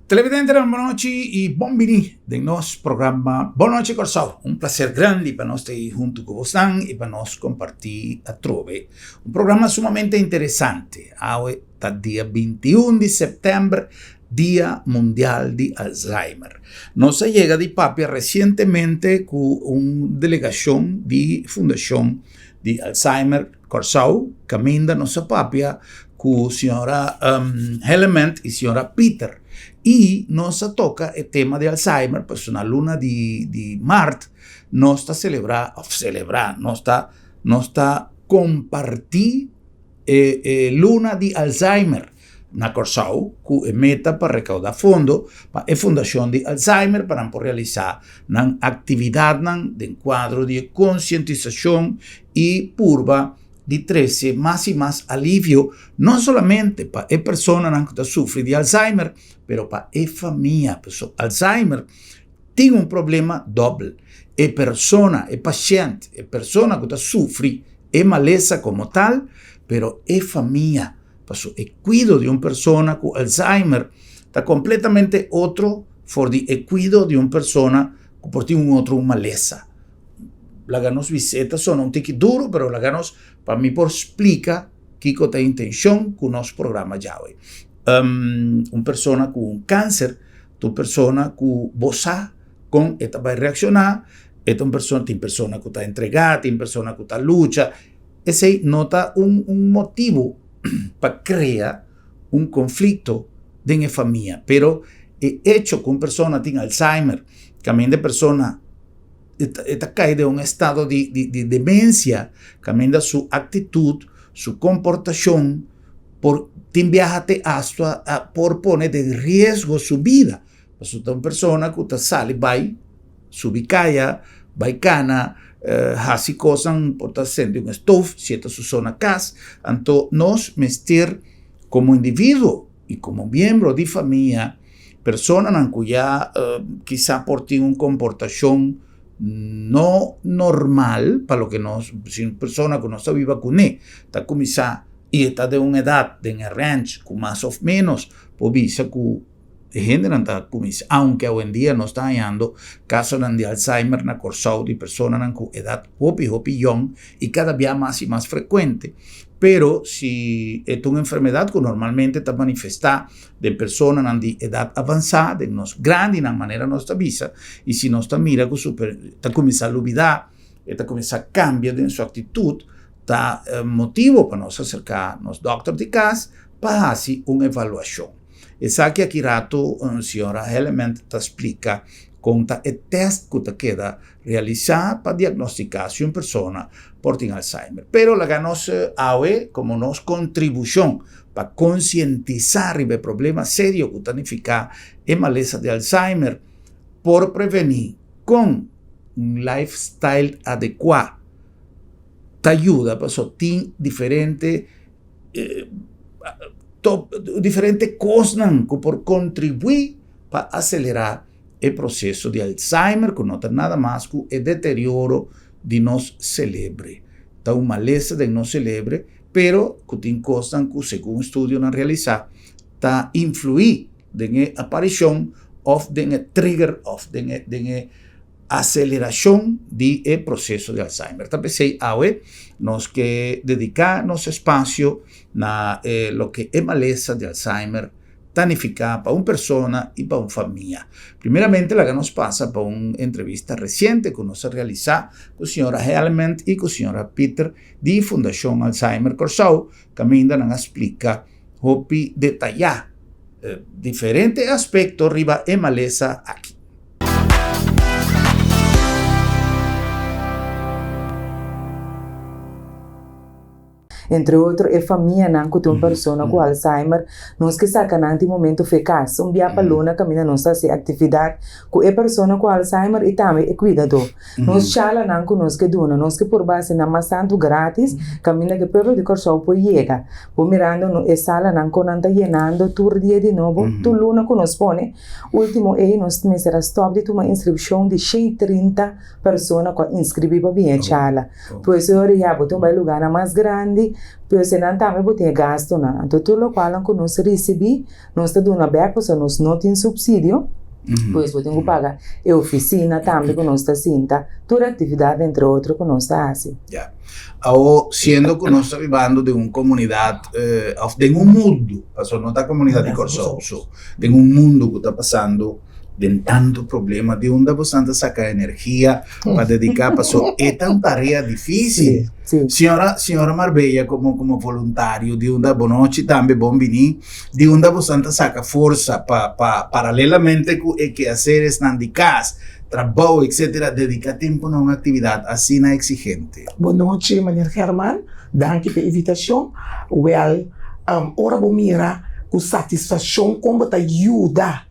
Televidentenan bon nochi i bon bini den nos programa Bon Nochi Kòrsou. Un plaser grandi pa nos ta ei huntu ku bosnan i pa nos kompartí atrobe un programa sumamente interesante. Awe ta dia 21 di sèptèmber, Dia Mundial di Alzheimer. Nos a yega di papia resientemente ku un delegashon di Fundashon di Alzheimer Kòrsou kaminda nos a papia ku señora Hellement i señora Pieter i nos a toka e tema di Alzheimer pasobra na luna di di mart nos ta selebrá òf selebrá nos ta nos ta kompartí e e luna di Alzheimer na Kòrsou ku e meta pa rekaudá fondo pa e fundashon di Alzheimer pa nan por realisá nan aktividatnan den kuadro di e konsientisashon i purba di trese mas i mas alivio no solamente pa e personanan ku ta sufri di Alzheimer pero pa e famia. Pasobra Alzheimer tin un problema dòbel, e persona, e pashènt, e persona ku ta sufri e malesa komo tal, pero e famia. Paso e kuido di un persona ku Alzheimer ta kompletamente otro for di e kuido di un persona ku por tin un otro malesa. Laga nos bisa, e ta sona un tiki duru, pero laga nos pa mi por splika kiko ta e intenshon ku nos programa djawe. Un persona ku un kanser ta un persona ku bo sa kon e ta bai reakshoná, e ta un persona, tin persona ku ta entregá, tin persona ku ta lucha. Esei no ta un un motibu pa krea un konflikto den e famia, pero e echo ku un persona tin Alzheimer, kaminda e persona e ta kai den un estado di di di demensia, kaminda su aktitut, su komportashon por tin biaha te asta por pone den riesgo su bida. Pasobra ta un persona ku ta sali bai subi kaya, bai kana, hasi kosnan, por ta sende un stof si e ta su so na kas. Anto nos mester komo individuo i komo miembro di famia, personanan ku ya kisa por tin un komportashon no normal pa loke nos, si un persona ku nos ta biba kuné ta kuminsá i e ta den un edat den e range ku mas òf ménos por bisa ku E hendenan ta kuminsá, aunke awendia nos ta hañando kasonan di Alzheimer na Kòrsou di personanan ku edat hopi hopi yòn i kada bia mas i mas frekuente. Pero si e ta un enfermedat ku normalmente ta manifestá den personanan di edat avansá, den nos grandinan manera nos ta bisa, i si nos ta mira ku su ta kuminsá lubidá, e ta kuminsá kambia den su aktitut, ta motibu pa nos aserká nos dòkter di kas pa hasi un evaluashon. Esaki aki ratu señora Hellement ta splika kon ta e tèst ku ta keda realisá pa diagnostiká si un persona por tin Alzheimer. Pero laga nos awe komo nos kontribushon pa konsientisá riba e problema serio ku ta nifiká e malesa di Alzheimer por prevení kon un lifestyle adekuá ta yuda pasobra tin diferente diferente kosnan ku por kontribuí pa aselerá e proseso di Alzheimer ku no ta nada mas ku e deterioro di nos selebre. Ta un malesa den nos selebre, pero ku tin kosnan ku segun estudionan realisá ta influí den e aparishon òf den e trigger òf den e den e Acelerashon di e proseso di Alzheimer. Ta p'esei awe nos ke dediká nos espasio na e loke e malesa di Alzheimer ta nifiká pa un persona i pa un famia. Primeramente laga nos pasa pa un entrevista resiente ku nos a realisá ku señora Helmond i ku señora Pieter di Fundashon Alzheimer Kòrsou kaminda nan a splika hopi detayá diferente aspekto riba e malesa aki. Entre otro e famianan ku tin un persona ku Alzheimer, nos ke saka nan tin momento fe kas. Un bia pa luna kaminda nos ta hasi aktividat ku e persona ku Alzheimer i tambe e kuidadó. Nos chalanan ku nos ke duna, nos ke purba hasi nan mas tantu gratis kaminda ku e pueblo di Kòrsou por yega. Bo mirando e salanan kon nan ta yenando tur dia di nobo, tur luna ku nos pone. Ultimo ei nos mester a stòp di tuma inskripshon di 130 persona ku a inskribí pa bin e chala. Pues e ora ya bo ta bai lugánan mas grandi. Pues enan tambe bo tin e gastunan. Anto tur lokualnan ku nos risibí, nos ta duna bèk pasobra nos no tin supsidio. Pues bo tin ku paga e ofisina tambe ku nos ta sinta, tur aktividat entre otro ku nos ta hasi. Ya. Awo, siendo ku nos ta bibando den un komunidat òf den un mundu, pasobra no ta komunidat di Kòrsou so, den un mundu ku ta pasando den tantu problema, di unda bosan ta saka energia pa dediká? Pasobra e ta un tarea difísil. Señora, señora Marbella, komo komo voluntario, di unda, bonochi tambe, bon biní, di unda bosan ta saka forsa pa pa paralelamente ku e keaseresnan di kas, trabou, etcetera, dediká tempu na un aktividat asina eksigente? Bonochi, meneer Herman. Danki pa e invitashon. Wèl, ora bo mira ku satisfakshon kon bo ta yuda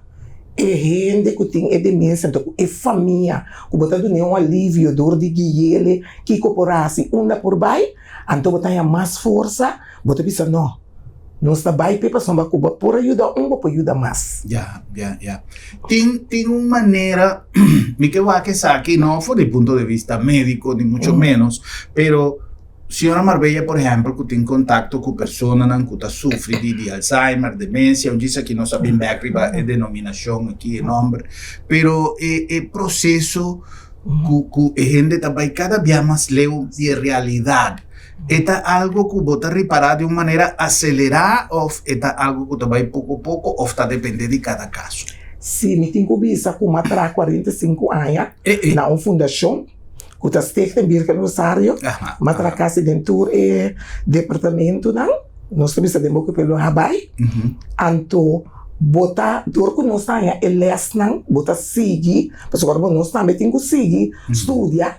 e hende ku tin e demensia, anto ku e famia ku bo ta dun'é un alivio dor di gui'é kiko por hasi, unda por bai, anto bo ta haña mas forsa, bo ta bisa no, nos ta bai p'e pasobra ku bo por a yuda un, bo por yuda mas. Ya, ya, ya. Tin, tin un manera, mi ke wak esaki no for di punto de vista médiko, ni mucho ménos, pero Señora Marbella, por ehempel, ku tin kontakto ku personanan ku ta sufri di di Alzheimer, demensia, un djis aki nos a bin bek riba e denominashon aki, e nomber, pero e e proseso ku ku e hende ta bai kada bia mas leu di e realidat, e ta algo ku bo ta ripará di un manera aselerá òf e ta algo ku ta bai poko poko òf ta dependé di kada kaso? Si, mi tin ku bisa ku mi a traha 45 aña na un fundashon. Ku ta Stichting Birgen Rosario, m'a traha kasi den tur e departamentunan, nos ta bisa den boka pueblo Habay, anto bo ta dor ku nos ta haña e lèsnan bo ta sigui, pasobra bo nos tambe tin ku sigui studia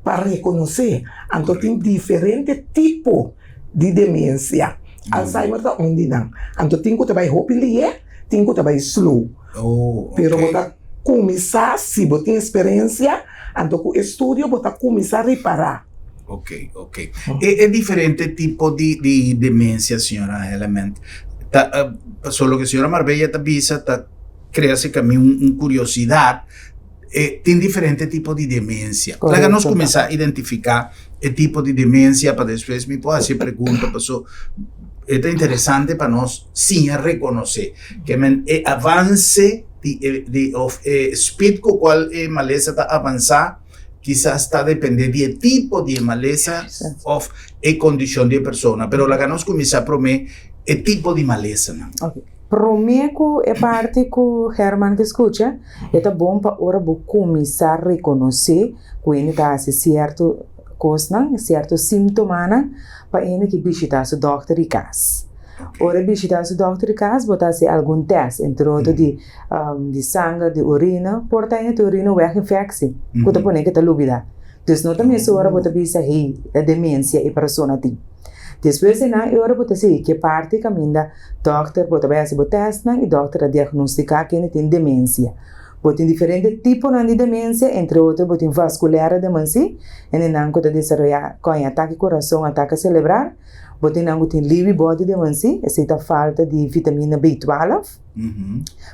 pa rekonosé, anto tin diferente tipo di demensia, Alzheimer ta un di nan, anto tin ku ta bai hopi lihe, tin ku ta bai slow. Pero bo ta kuminsá si bo tin eksperensia, anto ku estudio bo ta kuminsá ripará. Ok, ok. E e diferente tipo di di demensia, señora Hellement, ta pasobra loke señora Marbella ta bisa ta krea aserka mi un un kuriosidat. E tin diferente tipo di demensia. Laga nos kuminsá identifiká e tipo di demensia pa despues mi por hasi e pregunta paso e ta interesante pa nos siña rekonosé ke men e avanse di e di òf e speed ku kual e malesa ta avansá kisas ta dependé di e tipo di e malesa òf e kondishon di e persona. Pero laga nos kuminsá promé e tipo di malesanan. Promé ku e parti ku Herman ke skucha, e ta bon pa ora bo kuminsá rekonosé ku hende ta hasi sierto kosnan, sierto símtomanan, pa hende ke bishitá su dòkter di kas. Ora e bishitá su dòkter di kas, bo ta hasi algun tèst, entre otro di di sanger, di orina, por ta hende tin orina wèg infèksi ku ta pone ke ta lubidá. Dus no ta mesora bo ta bisa, hey, ta demensia e persona tin. Despues di nan e ora bo ta sigui ke parti kaminda dòkter bo ta bai hasi bo tèstnan i dòkter ta diagnostiká kende tin demensia. Bo tin diferente tiponan di demensia, entre otro bo tin vaskulère demensi, hendenan ku ta desaroyá ku haña atake kurason, atake selebral. Bo tin nan ku tin Lewy body demensi, esei ta falta di vitamina B twaalf.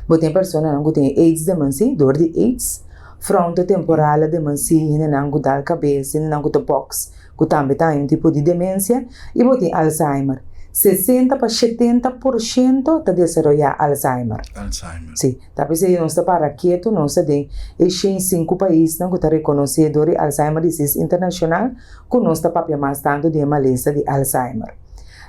Bo tin personanan ku tin AIDS demensi, dor di AIDS, frontotemporale demensi, hendenan ku dal kabes, hendenan ku ta bòks. ku tambe ta un tipo di demensia, i bo tin Alzheimer. 60 pa 70 por shento ta desaroyá Alzheimer. Alzheimer. Sí. Ta p'esei nos ta para ketu, nos ta den e 105 paisnan ku ta rekonosé dor di Alzheimer Disease International ku nos ta papia mas tantu di e malesa di Alzheimer.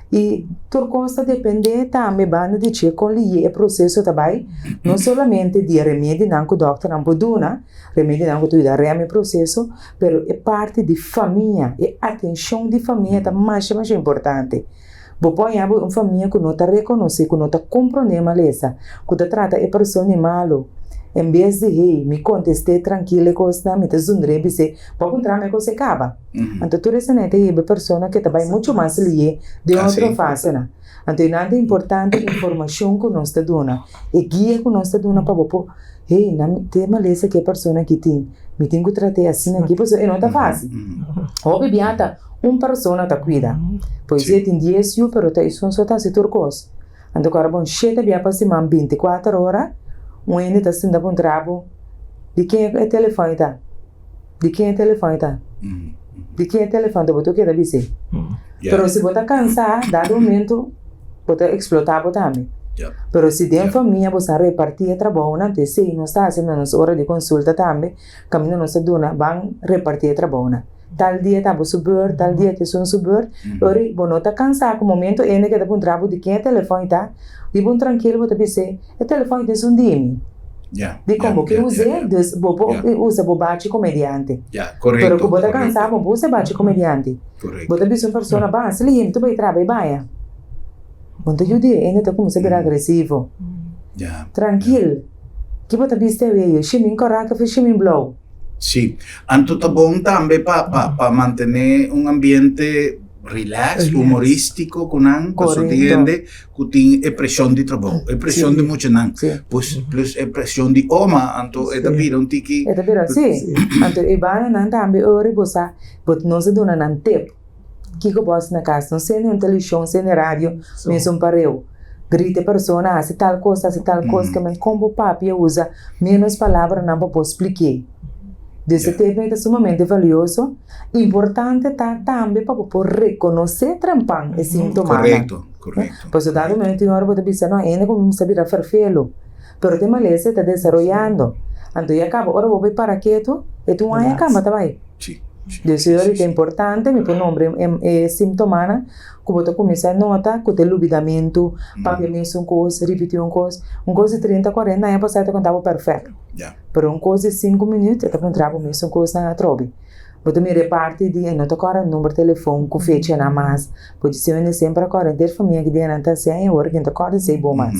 I tur kos ta dependé tambe banda di che kon lihé e proseso ta bai, no solamente di e remedinan ku dòkternan por duna, remedinan ku ta yuda rèm e proseso, Pero e parti di famia, e atencion di famia ta masha masha importante. Bo por haña bo un famia cu no ta reconoce, cu no ta comprende e malesa, cu ta trata e persona di malo. En bes di, hey, mi contest'é trankil e cosnan, mi ta zundr'é bis'é, bo a puntra mi e cos e caba. Anto tur esnan ta hiba e persona ke ta bai mucho mas lié den otro fasenan. Anto e nan ta importante informacion cu nos ta duna, e guia cu nos ta duna pa bo por. Hey, na mi te malesa ku e persona aki tin, mi tin ku trat'é asina aki pasobra e no ta fásil. Hopi bia ta un persona ta kuida. Por si e tin dies yu pero ta esun so ta hasi tur kos. Anto ku ora bon shete bia pa siman binti kuater ora un hende ta sinta puntra bo di ken e telefòn ei ta, di ken e telefòn ei ta. Di ken e telefòn ta bo ta keda bis'é. Pero si bo ta kansá, dado momento bo ta eksplotá bo tambe. Pero si den famia bo sa repartí e trabounan, anto esei nos ta hasi na nos ora di konsulta tambe, kaminda nos ta duna ban repartí e trabounan. Tal dia ta bo su beurt, tal dia ta esun su beurt. Ora bo no ta kansá ku momento hende ke ta puntra bo di ken e telefòn i ta, di bon trankil bo ta bis'é, e telefòn i ta esun di mi. Dikon bo ke us'é? Dus bo por usa bo bachi komediante. Pero ku bo ta kansá bo no por usa e bachi komediante. Bo ta bisa un persona, Ban, si lihé mi ta bai traha bai baña. Bo no ta yud'é, hende ta kuminsá bira agresivo. Trankil, ki bo ta bisti awe? Shimin kòrá òf shimin blou? Sí, anto ta bon tambe pa pa pa mantené un ambiente relax, humorístico ku nan, pasobra tin hende ku tin e preshon di trabou, e preshon di muchanan, pues plus e preshon di oma, anto e ta bira un tiki. E ta bira, sí. Anto e bananan tambe ora bo sa, bo nos a duna nan tip. Kiko bo hasi na kas? No sende un televishon, sende radio, mesun pareu. Grita e persona, hasi tal kos, hasi tal kos, ke men kon bo papia usa ménos palabranan pa por splik'é. Dus e tep ta sumamente valioso. Importante ta tambe pa bo por rekonosé trempan e síntomanan. Korekto, korekto. Pasobra dado momento tin ora bo ta bisa, no, hende ku mi sa bira ferfelu, pero te malesa e ta desaroyando. Anto ya kaba ora bo bai para ketu, e ta un aña kaba ta bai. Dus e ora ta importante mi por nombra e simptomanan ku bo ta kuminsá nota ku ta e lubidamentu, papia mesun kos, ripití un kos. Un kos di trinta, kuarenta aña pasá e ta konta bo pèrfèkto. Pero un kos di sinku minüt e ta puntra bo mesun kosnan atrobe. Bo ta mira e parti di e no ta kòrda number telefòn ku fechanan mas. Bo di si hende semper a kòrda henter famia ki dia nan ta hasi aña ora ken ta kòrda esei bo mas.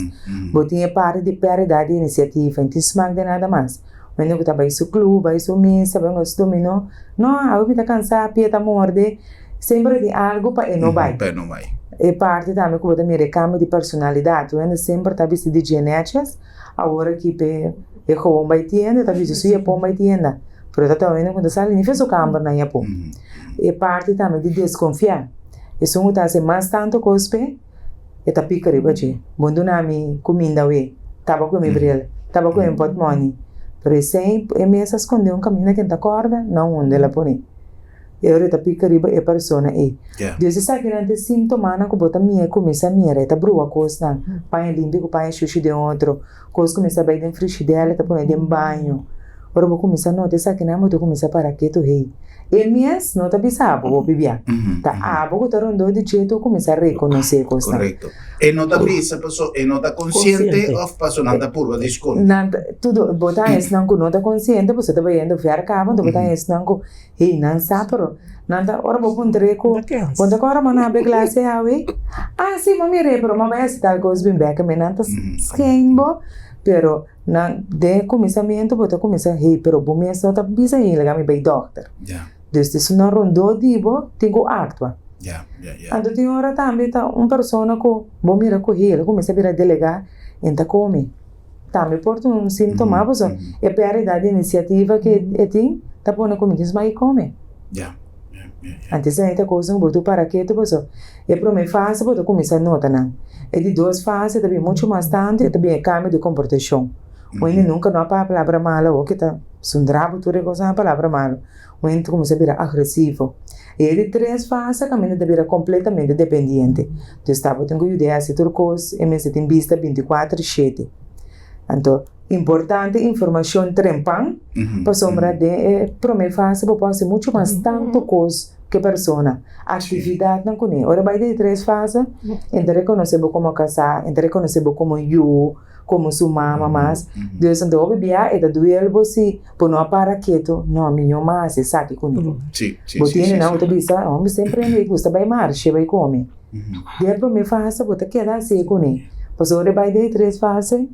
Bo tin e parti di pèrdida di inisiativa, e no tin smak di nada mas. Hende ku ta bai su club, bai su misa, bai su dominó. No, awe mi ta cansá, pia ta morde. Semper tin algu pa e no bai. Pa e no bai. E parti tambe ku bo ta mira e kambio di personalidat. Un hende semper ta bisti di dje nètjes, awor aki p'e e gewoon bai tienda, e ta bisti su yapon bai tienda. Pero ta ta un hende ku no ta sali ni for su kamber nan yapon. E parti tambe di deskonfiá. Esun ku ta hasi mas tantu kos p'e. E ta pika riba dje. Bon duna mi kuminda awe. Taba ku mi bril. Taba ku mi pòtmòni. Pero esei e mes a skonde un kaminda ke N ta kòrda na unda el a pone. E ora e ta pika riba e persona ei. Dios esakinan ta e síntomanan ku bo ta mira kuminsá mira. E ta brua kosnan. Paña limpi ku paña shushi den otro. Kos kuminsá bai den frishidèr e ta pone den baño. Ora bo kuminsá nota esakinan bo ta kuminsá para ketu hei. E mes no ta bisa abo hopi bia. Ta abo ku ta rondó di dje tur kuminsá rekonosé kosnan. Korekto. E no ta bisa paso e no ta konsiente òf paso nan ta purba di skonde? Nan ta tudu bo ta esnan ku no ta konsiente paso ta bayendo vèr kaba anto bo ta esnan ku Hey, nan sa pero nan ta ora bo puntr'é ku bo ta kòrda manda habri klase awe? Ah si, bo mir'é pero mama a hasi tal kos bin bèk mi. Nan ta skein bo pero nan den kuminsamentu bo ta kuminsá hey pero bo mes no ta bisa hey laga mi bai dòkter. Dus di su nan rondó di bo tin ku aktua. Anto tin ora tambe ta un persona ku bo mira ku hey el a kuminsá bira delegá en ta kome. Tambe por ta un síntoma pasobra e pèrdida di inisiativa ku e tin ta pone ku mi tin smak i kome. Antes esei ta kosnan ku bo tur para ketu pasobra e promé fase bo ta kuminsá nota nan. E di dos fase ta bin muchu mas tantu i ta bin e kambio di komportashon. Un hende nunka no a papia palabra malu awor ke ta sundra bo tur e kosnan a palabra malu. Un hende ta kuminsá bira agresivo. I e di tres fase kaminda ta bira kompletamente dependiente. Dus ta bo tin ku yud'é hasi tur kos, e mester tin bista bintikuater shete. Anto, importante informashon trempan, pasobra den e promé fase bo por hasi muchu mas tantu kos ku e persona, aktividatnan kuné. Ora bai den e tres fase, e ta rekonosé bo komo kasá, e ta rekonosé bo komo yu, komo su mama mas. Dus anto hopi bia e ta duel bo si Bo no a para ketu, no, mi no mas esaki ku mi. Bo tene nan bo ta bisa, homber semper hende ei gusta bai marshe bai kome. Den e prome fase bo ta keda hasi kuné, pasobra e bai den e tres fase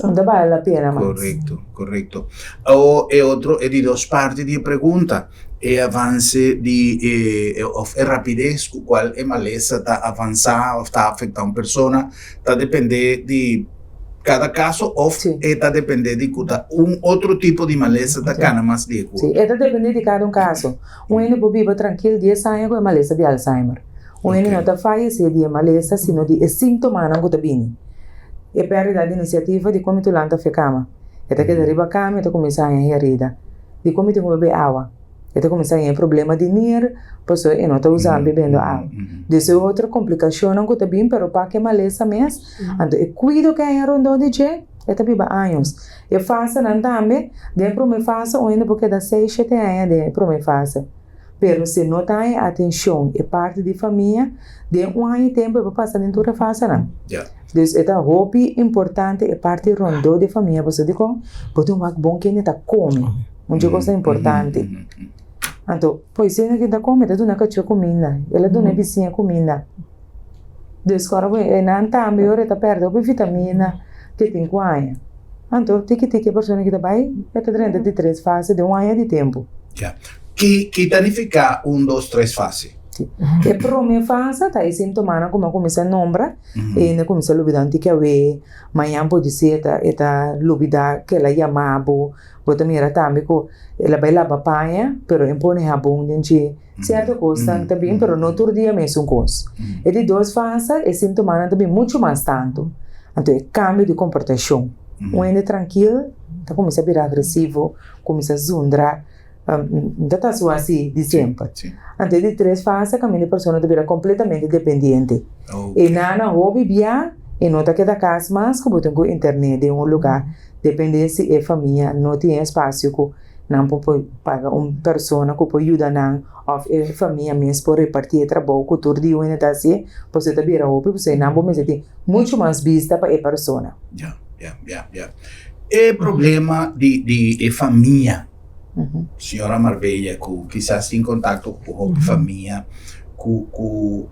no ta bale la pena mas. Korekto, korekto. Awor e otro, e di dos parti di e pregunta, e avanse di e òf e rapides ku kual e malesa ta avansá òf ta afektá un persona ta dependé di Kada kaso of e ta depende di ku ta un otro tipo di malesa ta kana mas di e ku otro? Si, e ta depende di kada un kaso. Un hende por biba trankil dies aña ku e malesa di Alzheimer. Un hende no ta fayesé di e malesa sino di e síntomanan ku ta bini. E pèrdida di inisiativa di kon mi tulanta fe kama. E ta keda riba kama i ta kuminsá haña herida. Di kon mi tin ku bebe awa. E ta kuminsá haña problema di nir pasobra e no ta usa bebendo awa. Dus e otro komplikashonnan ku ta bin pero pa ke malesa mes, anto e kuido ke haña rondó di dje e ta biba años. E fasenan tambe, den e promé fase un hende por keda seis, shete aña den e promé fase. Pero si no ta haña atenshon e parti di famia, den un aña tempu e por pasa den tur e fasenan. Dus e ta hopi importante e parti rondó di famia pasobra dikon bo tin wak bon kende ta kome. Un dje kos ta importante. Anto, pues esei ken ta kome ta duna kachó kuminda, el a duna e bisiña kuminda. Dus ku ora bo e nan tambe ora e ta pèrdè hopi vitamina ke tin ku haña. Anto tiki tiki e persona ki ta bai e ta drenta di tres fase den un aña di tempu. Ya. Ki ki ta nifiká un dos tres fase? Si. E promé fase ta e sintomanan ku mi a kuminsá nombra, e hende a kuminsá lubidá un tiki awe, mañan podisé e ta e ta lubidá ke el a yama bo, bo ta mira tambe ku el a bai laba paña pero e pone habon den dje. Sierto kosnan ta bin pero no tur dia mesun kos. E di dos fase e sintomanan ta bin muchu mas tantu. Anto e kambio di komportashon. Un hende trankil ta kuminsá bira agresivo, kuminsá zundra, no ta ta su asi di semper. Anto e di tres fase kaminda e persona ta bira kompletamente dependiente. E nan a hopi bia e no ta keda kas mas ku bo tin ku intern'é den un lugá depende si e famia no tin e espasio ku Nan por por paga un persona ku por yuda nan òf e famia mes por repartí e trabou ku tur di hende ta hasié, pasobra ta bira hopi pasobra nan por mester tin muchu mas bista pa e persona. Ya, ya, ya, ya. E problema di di e famia, señora Marbella ku kisas tin kontakto ku hopi famia ku ku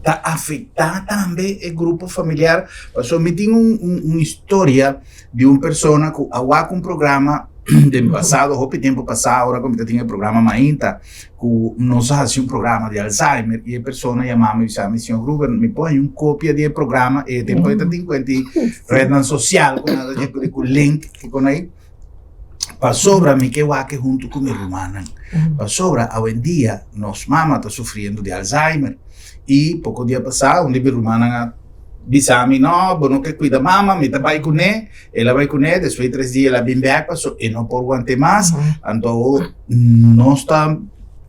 ta afektá tambe e grupo familiar, pasobra mi tin un un historia. di un persona ku a wak un programa den pasado, hopi tempu pasá ora ku mi ta tin e programa mainta, ku nos a hasi un programa di Alzheimer i e persona yama mi bisa mi, Señor Gruber, mi por haña un kopia di e programa? E tempu ei ta tin kuenta di rednan sosial ku nan ta dje ku link ku kon ei, pasobra mi ke wak e huntu ku mi rumannan, pasobra awendia nos mama ta sufriendo di Alzheimer i poko dia pasá un di mi rumannan a. Bisa mi, No, bo no ke kuida mama, mi ta bai kuné. El a bai kuné, despues di tres dia el a bin bèk paso e no por want'é mas. Anto nos ta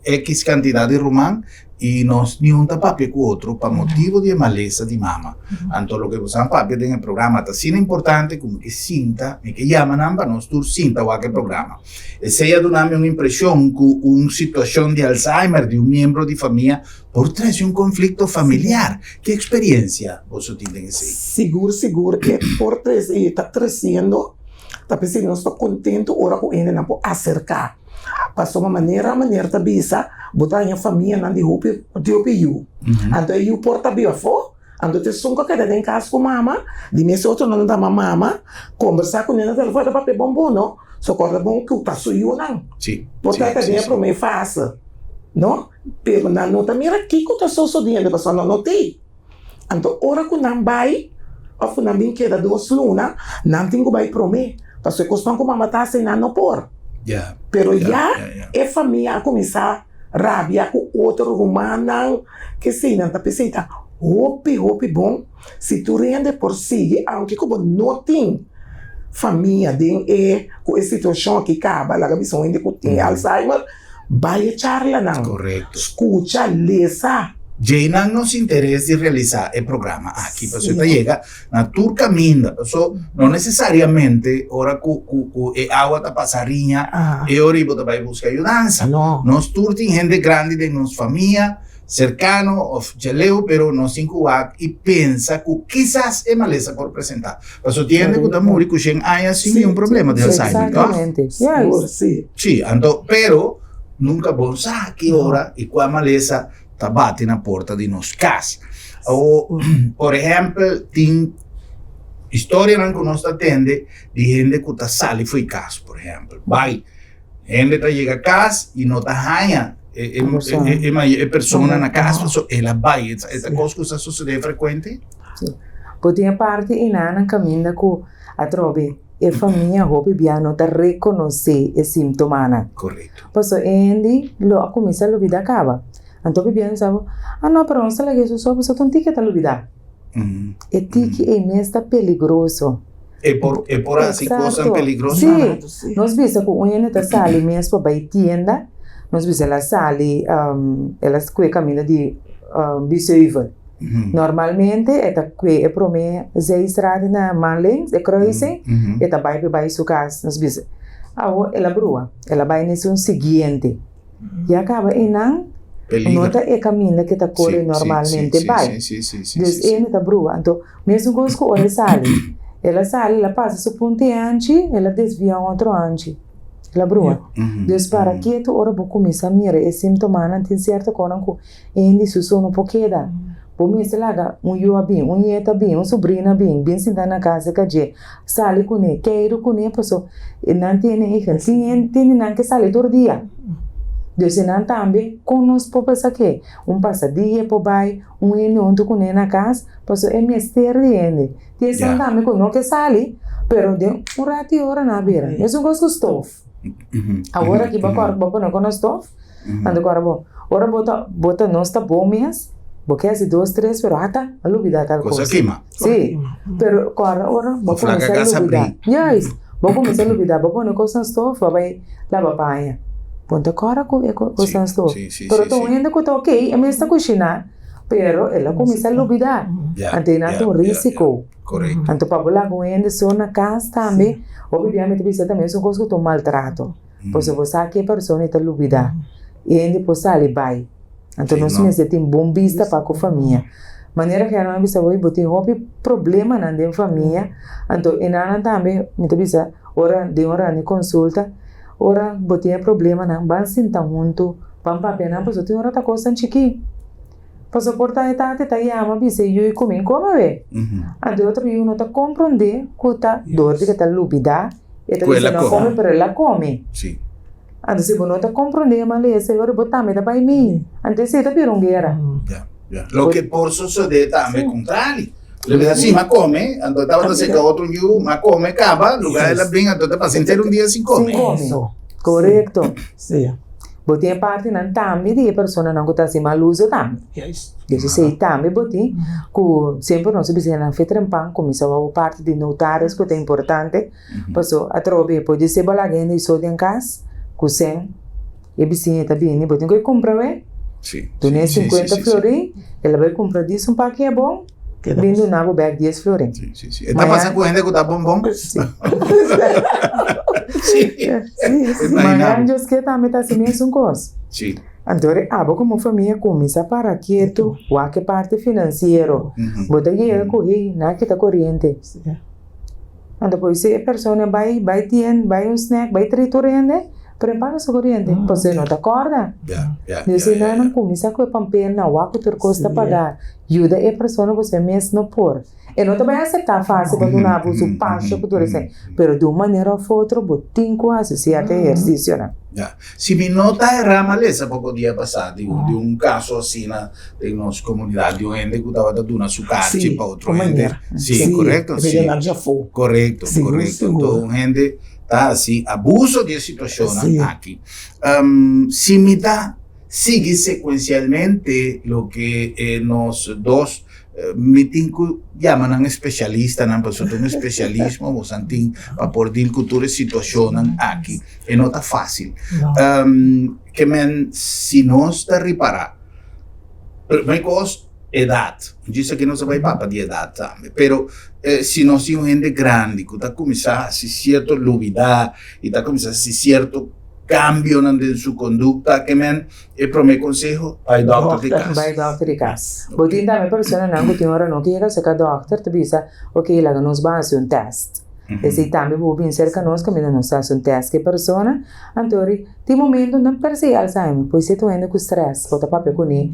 ekis kantidat di ruman i nos niun ta papia ku otro pa motibu di e malesa di mama. Anto loke bo san papia den e programa ta asina importante ku mi ke sinta, mi ke yama nan pa nos tur sinta wak e programa. Esei a duna mi un impreshon ku un situashon di Alzheimer di un miembro di famia Por trese un konflikto familiar. Ki eksperiencia boso tin den esei? Sigur sigur e por trese i e ta tresiendo, ta p'esei nos ta kontentu ora ku hendenan por aserká. Pasobra manera meneer ta bisa, bo ta haña famianan di hopi di hopi yu. Anto e yu por ta biba afó, anto ta esun ku a keda den kas ku mama, di mes otronan ta dama mama, kombersá kuné na telefòn, e ta papia bon bon no, so kòrda bon ku ta su yunan. Por ta ta den e promé fase, no. Pero nan no ta mira kiko ta sosodiendo pasobra nan no t'ei. Anto ora ku nan bai òf ku nan bin keda dos luna, nan tin ku bai promé, pasobra e kosnan ku mama ta hasi nan no por. Pero ya e famia a kuminsá rabia ku otro rumannan, kesei nan ta p'esei ta hopi hopi bon si tur hende por sigui aunke ku bo no tin famia den e ku e situashon aki kaba, laga bisa un hende ku tin Alzheimer. Bai e charlanan. Correcto. Scucha, lesa. Djeinan nos interes di realisa e programa aki pasobra ta yega na tur caminda paso no necesariamente ora cu cu cu e awa ta pasa riña e ora bo ta bay busca yudansa. No. Nos tur tin hende grandi den nos famia cercano of djaleu pero nos tin cu wak y pensa cu kisas e malesa por presenta. Paso tin hende ku ta muri ku shen aña sin niun problema di Alzheimer, toch? Exactamente. Sigur, si. Sí, anto, pero nunka bon sa ki ora i kua malesa ta bati na porta di nos kas. O, por ehèmpel, tin historianan ku nos ta tende di hende ku ta sali fo'i kas, por ehèmpel, bai. Hende ta yega kas i no ta haña e, e, e, e, e persona na kas, pasobra el a bai. E ta kos ku sa sosodé frekuente? Sí. Bo tin e parti einan kaminda ku atrobe e famia hopi bia no ta rekonosé e símtomanan. Korekto. Pasobra e hende lo a kuminsá lubidá kaba. Anto hopi bia nan sa bo, ah no, pero nos ta laga e su so pasobra ta un tiki e ta lubidá. E tiki ei mes ta peligroso. E por e por hasi kosnan Exacto. peligroso. Sí, Sí. nos bisa ku un hende ta sali mes pa bai tienda, nos bisa el a sali, el a kue kaminda di Biesheuvel. Normalmente e ta kue e prome zijstraat na man links, e kruising, e ta bai pa bai su kas, nos bisa. Awo el a brua, el a bai na esun siguiente. Ya kaba einan, no ta e kaminda ke ta kore normalmente bai. Dus e no ta brua. Anto, mesun kos ku ora e sali. El a sali, el a pasa su punta e anchi, el a desvia un otro anchi. El a brua. Dus para ketu ora bo kuminsá mira e símtomanan tin sierto konan ku Hende su so no por keda. Bo mester laga un yu a bin, un nieto a bin, un sobrino a bin, bin sinta na casa ka dje, sali kuné, keiru kuné paso nan tene eigen. Tin hende, tin di nan ke sali tur dia. Dus e nan tambe kon nos por pasa ke? Un pasadia por bai, un hende huntu kuné na kas, paso e mester di hende. Tin esnan tambe ku no ke sali, pero den un ratu i ora nan a bira. Mesun kos ku stof. Awor aki bo kòrda bo pone ku na stof, anto kòrda bo, ora bo ta bo ta nos ta bon mes, bo ke hasi dos tres pero ata a lubida tal Kos a kos. kima. Si, pero kòrda ora bo Of laga kuminsá gas lubida, abrí. juist, bo kuminsá lubida, bo pone kos na stof, bo bai laba paña, bo no ta kòrda ku e kos Si, na stof, si, si, pero si, ta un si. hende ku ta okey, e mes ta kushiná, pero el a kuminsá lubida, Ya, anto nan ya, ta un ya, ya. risiko. Korekto. Anto pa bo laga un hende so na kas tambe, hopi bia mi ta bisa tambe esun kos ku ta un maltrato. Pasobra bo sa ke persona e ta lubida, e hende por sali bai. Anto nos mester tin bon bista pa ku famia. Manera German a bisa hoy, bo tin hopi problemanan den famia, anto e nannan tambe mi ta bisa ora den ora di konsulta, ora bo tin e problemanan ban sinta huntu, ban papia nan pasobra tin ora ta kosnan chikí. Pasobra por ta e tata ta yama bisa e yu ku mi kome we. Anto e otro yu no ta komprondé ku ta dor di ke ta lubidá e ta bisa no kome pero el a kome. Anto si bo no ta komprondé e malesa e ora bo tambe ta bai mi. Anto esei ta bira un guera. Loke por sosodé tambe kontrali. Lo bisa si m'a kome anto tabata seka otro yu m'a kome kaba lugar el a bin anto ta pasa henter un dia sin kome. Sin kome. Korekto. Bo tin e partinan tambe di e personanan ku ta hasi mal uso tambe. Des esei tambe bo tin ku semper nos a bisa nan fe trempan kuminsá wou parti di notaris ku ta importante paso atrobe por di ser bo laga hende so den kas ku sèn e bisiña ta bini bo tin ku e kumpra wei dun'é sinkuenta florin el a bai kumpra dis un paki abon bin duna bo bèk dies florin. E ta pasa ku hende ku ta bon bon? Sí. Mañan Dios ke tambe ta hasi mesun kos. Sí. Anto ora abo komo famia kuminsá para ketu wak e parti finansiero. Bo ta yega ku hey nan a kita koriente. Anto por esei e persona bai bai tien bai un snack bai tri tur hende pero e paga su koriente pasobra e no ta kòrda. Di esei nan nan kuminsá ku e pampelnan wak ku tur kos ta paga yuda e persona pasobra e mes no por. E no ta bai aseptá fásil pa duna bo su pasho ku tur esei, pero di un manera òf otro bo tin ku hasi sierto ehersisionan. Ya. Si mi no ta erá m'a lesa poko dia pasá di un di un kaso asina den nos komunidat di un hende ku tabata duna su karchi pa otro hende. Sí, korekto, sí. Korekto, korekto. Anto un hende ta hasi abuso di e situashonnan aki. Si mi ta sigui sekuensialmente loke nos dos Mi tin ku yama nan espesialistanan pasobra ta un espesialismo bosan tin pa por dil ku tur e situashonnan aki. E no ta fásil. Ke men si nos ta ripará, promé kos edat, djis aki nos a bai papia di edat tambe, pero si nos tin un hende grandi ku ta kuminsá hasi sierto lubidá i ta kuminsá hasi sierto kambionan den su kondukta, ke men E prome konseho, bai dòkter di kas. Bai dòkter di kas. Bo tin tambe personanan ku tin ora no ke yega serka dòkter ta bisa, ok, laga nos ban hasi un tèst. Esei tambe bo bin serka nos kaminda nos ta hasi un tèst ku e persona. Anto ri tin momento no persei Alzheimer, por esei ta un hende ku strès, bo ta papia kuné.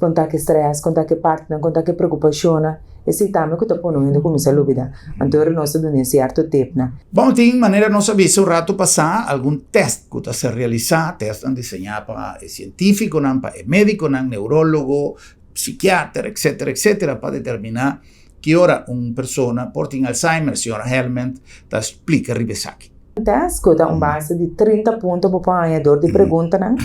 Kon ta ki strès, kon ta ki partinan, kon ta ki preokupashonnan, esei tambe ku ta pone un hende kuminsá lubidá. Anto ora nos ta duna e sierto tipnan. Bon, tin manera nos a bisa un ratu pasá algun tèst ku ta ser realisá, tèstnan diseñá pa e sientífikonan, pa e médikonan, neurólogo, psikiater, etcétera, etcétera, pa determiná ki ora un persona por tin Alzheimer, señora Helmond ta splika riba esaki. Tèst ku ta un base di 30 punto bo por haña dor di preguntanan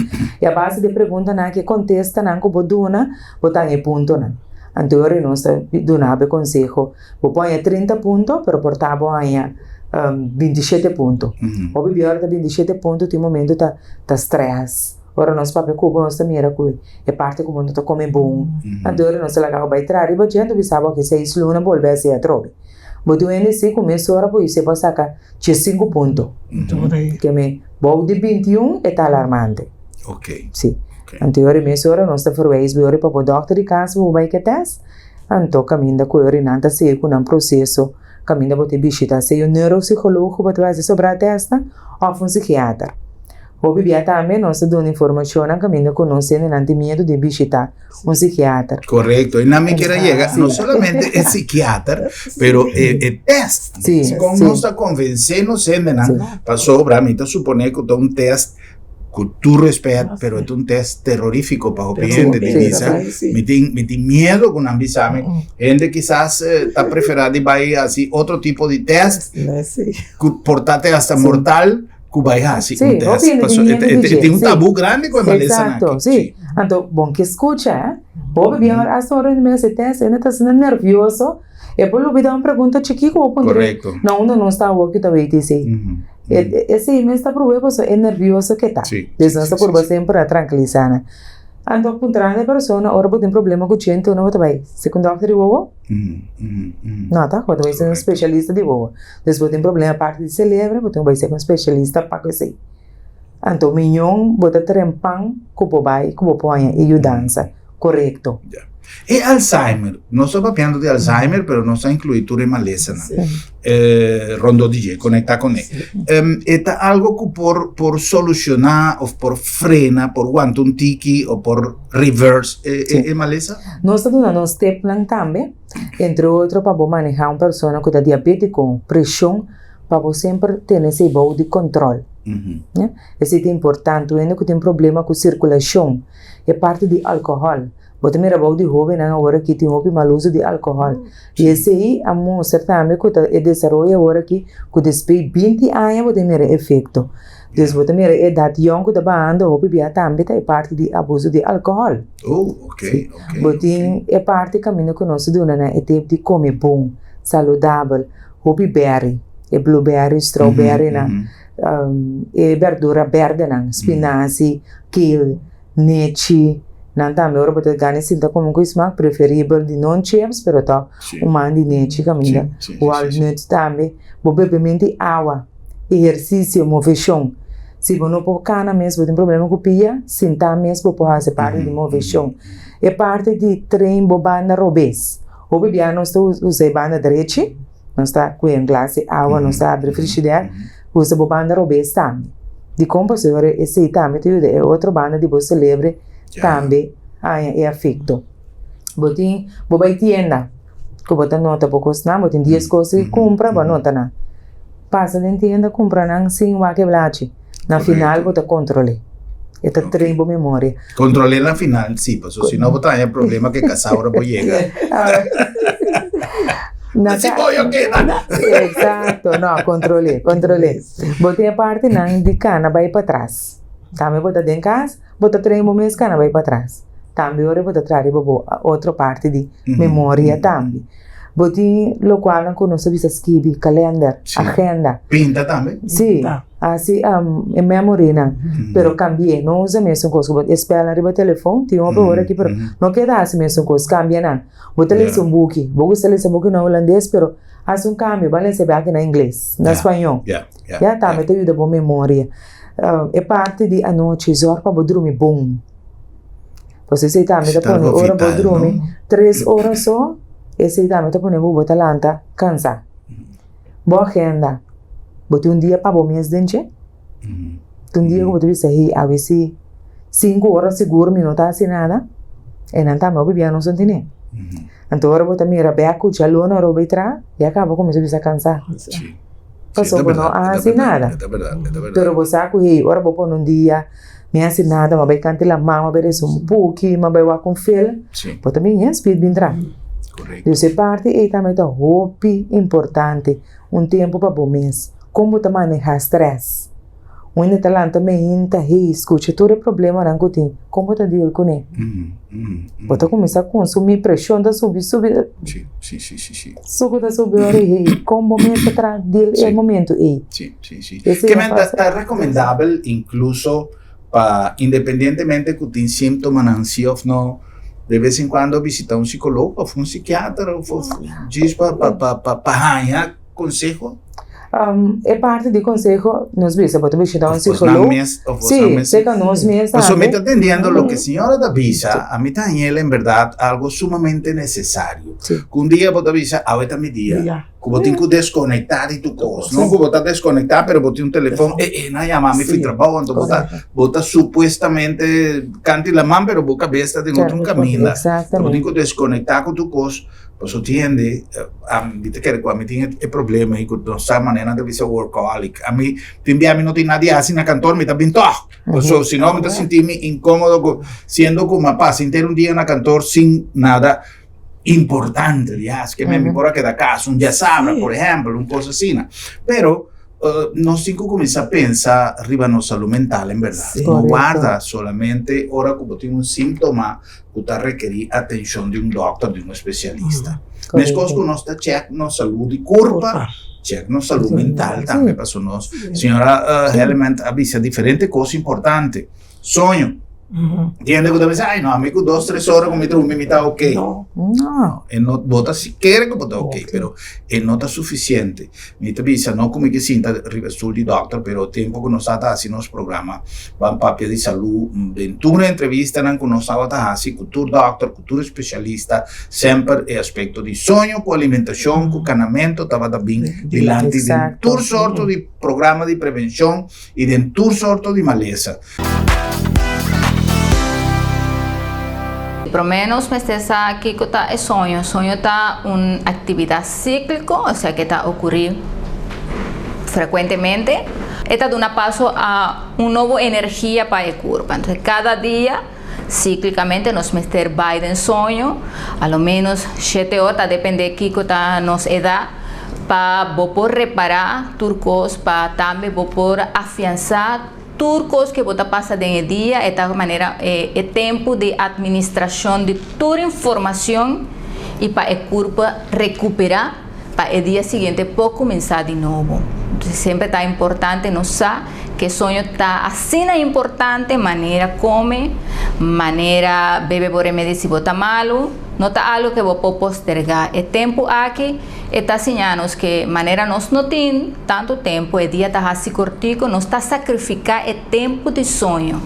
i a base di e preguntanan aki e kontestanan ku bo duna bo ta haña e puntonan. Anto ora nos ta duna bo e konseho, bo por haña 30 punto, pero por ta bo haña 27 punto. Hopi bia ora ta 27 punto tin momento ta ta stress. Ora nos papia ku bo nos ta mira ku e parti ku bo no ta kome bon. Anto ora nos ta laga bo bai traha riba dje anto bisa bo aki seis luna bolbe hasi atrobe. Bo tin un hende si ku mesora por yuse pa saka 15 punto. Ke me bou di 21 e ta alarmante. Si. Anto e ora mesora nos ta verwijs bo e ora pa bo dòkter di kas bo bai ke tèst. Anto kaminda ku e ora nan ta sigui ku nan proseso kaminda bo ta bishita sea un neuropsikologo bo ta bai hasi sobrá tèstnan òf un sikiater. Hopi bia tambe nos ta duna informashonnan kaminda ku nos hendenan tin miedu di bishita un sikiater. Korekto, i nan mi kier a yega no solamente e sikiater, pero e e tèst. Sí, Kon sí. nos ta konvensé nos hendenan pasobra mi ta suponé ku ta un tèst ku tur respet, pero e ta un tèst terorífiko pa hopi hende di bisa. Mi tin mi tin miedu ku nan bisa mi. Hende kisas ta preferá di bai hasi otro tipo di tèst ku por ta te hasta mortal. Ku bai hasi un test. Paso e tin un tabú grandi ku e malesa nan Exacto, aki. si. Anto bon ke skucha, eh. Hopi bien ora hasta ora mi hasi test, e no ta asina nervioso, e por lubida un pregunta chikí ku bo puntra Korekto. na unda nos ta awor ku ta wet esei. Esei mes ta prob'é paso e nervioso ke ta. Dus nos ta purba semper a trankilisá nan. Anto puntra e persona ora bo tin problema ku djente unda bo ta bai? Si ku un dòkter di wowo? No ta, bo ta bai si un spesialista di wowo. Dus bo tin problema parti di celebro, bo tin ku bai serka un specialista pa ku esei. Anto miñon bo ta trempan ku bo bai ku bo por haña e yudansa korekto. Ya. E Alzheimer, nos ta papiando di Alzheimer, pero nos ta inkluí tur e malesanan rondó di dje, konektá kuné. E ta algo ku por por solushoná òf por frena, por wanta un tiki òf por reverse e malesa? Nos ta duna nos tepnan tambe. Entre otro pa bo manehá un persona ku ta diabétiko, preshon, pa bo semper tene esei bou di kòntròl. Esei ta importante. Un hende ku tin problema ku sirkulashon, e parti di alkohòl. Bo ta mira bou di hóbennan awor aki tin hopi mal uso di alkohòl. I esei a mustra tambe ku ta e desaroyo awor aki ku despues 20 aña bo ta mira e efekto. Dus bo ta mira e edat yòn ku ta bahando hopi bia tambe ta e parti di abuso di alkohòl. Oh, ok, ok. Bo tin e parti kaminda ku nos ta duna nan e tip di kome bon, saludabel, hopi berry, e blueberry, strawberrynan, e berdura bèrdenan, spinazi, kale, nechi, nan tambe ora bo ta gana sinta kome ku smak, preferibel di non chips, pero tòg un man di nechi kaminda, walnut tambe, bo bebementi awa. Ehersisio, moveshon. Si bo no por kana mes, bo tin problema ku pia, sintá mes bo por hasi parti di moveshon. E parti di train bo banda robes. Hopi bia nos ta usa e banda drechi, nos ta kue un glas di awa, nos ta abri frishider, usa bo banda robes tambe. Dikon? Pasobra esei tambe ta yuda e otro banda di bo selebre tambe haña e afekto. Bo tin, bo bai tienda. Ku bo ta nota bo kosnan, bo tin dies kos di kumpra, bo a nota nan. Pasa den tienda kumpra nan sin wak e blachi. Na final bo ta kontrol'é. E ta train bo memoria. Kontrol'é na final, sí, pasobra si no bo ta haña problema ku e kasá ora bo yega. Si bo yo keda. Eksakto, no, kontrol'é, kontrol'é. Bo tin e partinan di kana bai patras. Tambe bo ta den kas. Bo ta train bo mes kana bai patras. Tambe ora bo ta traha riba bo otro parti di memoria tambe. Bo tin lokualnan ku nos ta bisa skibi, kalender, agenda. Pinta tambe? Si, hasi e memorynan. Pero kambi'é, no usa mesun kos ku bo e spèlnan riba telefon, tin hopi ora aki pero no keda hasi mesun kos, kambia nan. Bo ta lesa un buki, bo gusta lesa buki na hulandes pero hasi un kambio, bo a lesa e baki na ingles, na spañó. Ya, tambe ta yuda bo memoria. E parti di anochi zorg pa bo drumi bon. Pasobra esei tambe ta pone ora bo drumi tres ora so, esei tambe ta pone bo bo ta lanta kansa. Bo agenda, bo tin un dia pa bo mes den dje? Tin un dia ku bo ta bisa hey awe si sinku ora sigur mi no ta hasi nada? Einan tambe hopi bia nos no tene. Anto ora bo ta mira bek ku djaluna ora bo bai traha, ya kaba bo kuminsa bisa kansa. Pasobra bo no a hasi nada. Pero bo sa ku hey, ora bo pone un dia, mi a hasi nada, mi a bai kanta e laman, mi a bai resa un buki, mi a bai wak un film, bo ta bin yen spit bin traha. Dus e parti ei tambe ta hopi importante, un tempu pa bo mes. Kon bo ta maneha stress? Un hende ta lanta meinta, hey, skucha tur e problemanan ku tin, kon bo ta deal kuné? Bo ta kuminsá konsumí, preshon ta subi, subi, suku ta subi ora ei, hey, kon bo mes ta traha deal e momento ei? Esei a pasa. Ta rekomendabel inkluso pa independientemente ku tin síntomanan si òf no, de bes en kuando bisitá un sikólogo òf un sikiater òf djis pa pa haña konseho? E parti di konseho nos bisa bo ta bishita un sikólogo. Si, serka nos mes tambe. Pasobra mi ta entendiendo loke señora ta bisa, ami ta hañ'el en bèrdat algo sumamente nesesario. Ku un dia bo ta bisa awe ta mi dia. Ku bo tin ku deskonektá di tur kos. No ku bo ta deskonektá pero bo tin un telefòn, e e nan yama mi fi trabou anto bo ta bo ta supuestamente kanti laman pero bo kabes ta den otro kaminda. Bo tin ku deskonektá ku tur kos pasobra tin hende mi ta kere ku ami tin e problema ei ku nos sa manera nan ta bisa workaholic. Ami tin bia mi no tin nada di hasi na kantor mi ta bin tòg. Pasobra si no mi ta sinti mi inkomodo ku siendo ku mi a pasa henter un dia na kantor sin nada. importante di hasi ke mi por a keda kas un diasabra por ehempel un kos asina pero nos tin ku kuminsá pensa riba nos salú mental en berdad no warda solamente ora ku bo tin un síntoma ku ta rekerí atenshon di un dòkter di un espesialista meskos ku nos ta chèk nos salú di kurpa chèk nos salú mental tambe pasobra nos señora Helmond a bisa diferente kos importante. Soño. Tin hende ku ta bisa, ay no, ami ku dos, tres ora ku mi drumi mi ta ok. No. No. E no, bo ta si kere ku bo ta ok, pero e no ta sufisiente. Mi ta bisa, no ku mi ke sinta riba e stul di dòkter, pero tempu ku nos tabata hasi nos programa Ban Papia di Salú, den tur e entrevistanan ku nos tabata hasi ku tur dòkter, ku tur espesialista, semper e aspekto di soño ku alimentashon ku kanamentu tabata bin dilanti den tur sorto di programa di prevenshon. i den tur sorto di malesa. Promé nos mester sa kiko ta e soño. Soño ta un aktividat síkliko, osea ke ta okurí frekuentemente. E ta duna paso a un nobo energia pa e kurpa. Entonces kada dia síklikamente nos mester bai den soño, a lo ménos shete ora, ta dependé kiko ta nos edat. Pa bo por repará tur kos, pa tambe bo por afiansá tur kos ke bo ta pasa den e dia, e ta manera e tempu di atministrashon di tur informashon i pa e kurpa rekuperá pa e dia siguiente por kuminsá di nobo. Entonces semper ta importante nos sa ke soño ta asina importante manera kome, manera bebe bo remedi si bo ta malu, no ta algu ke bo por postergá. E tempu aki E ta siña nos ke manera nos no tin tantu tempu, e dia ta hasi kortiku, nos ta sakrifiká e tempu di soño.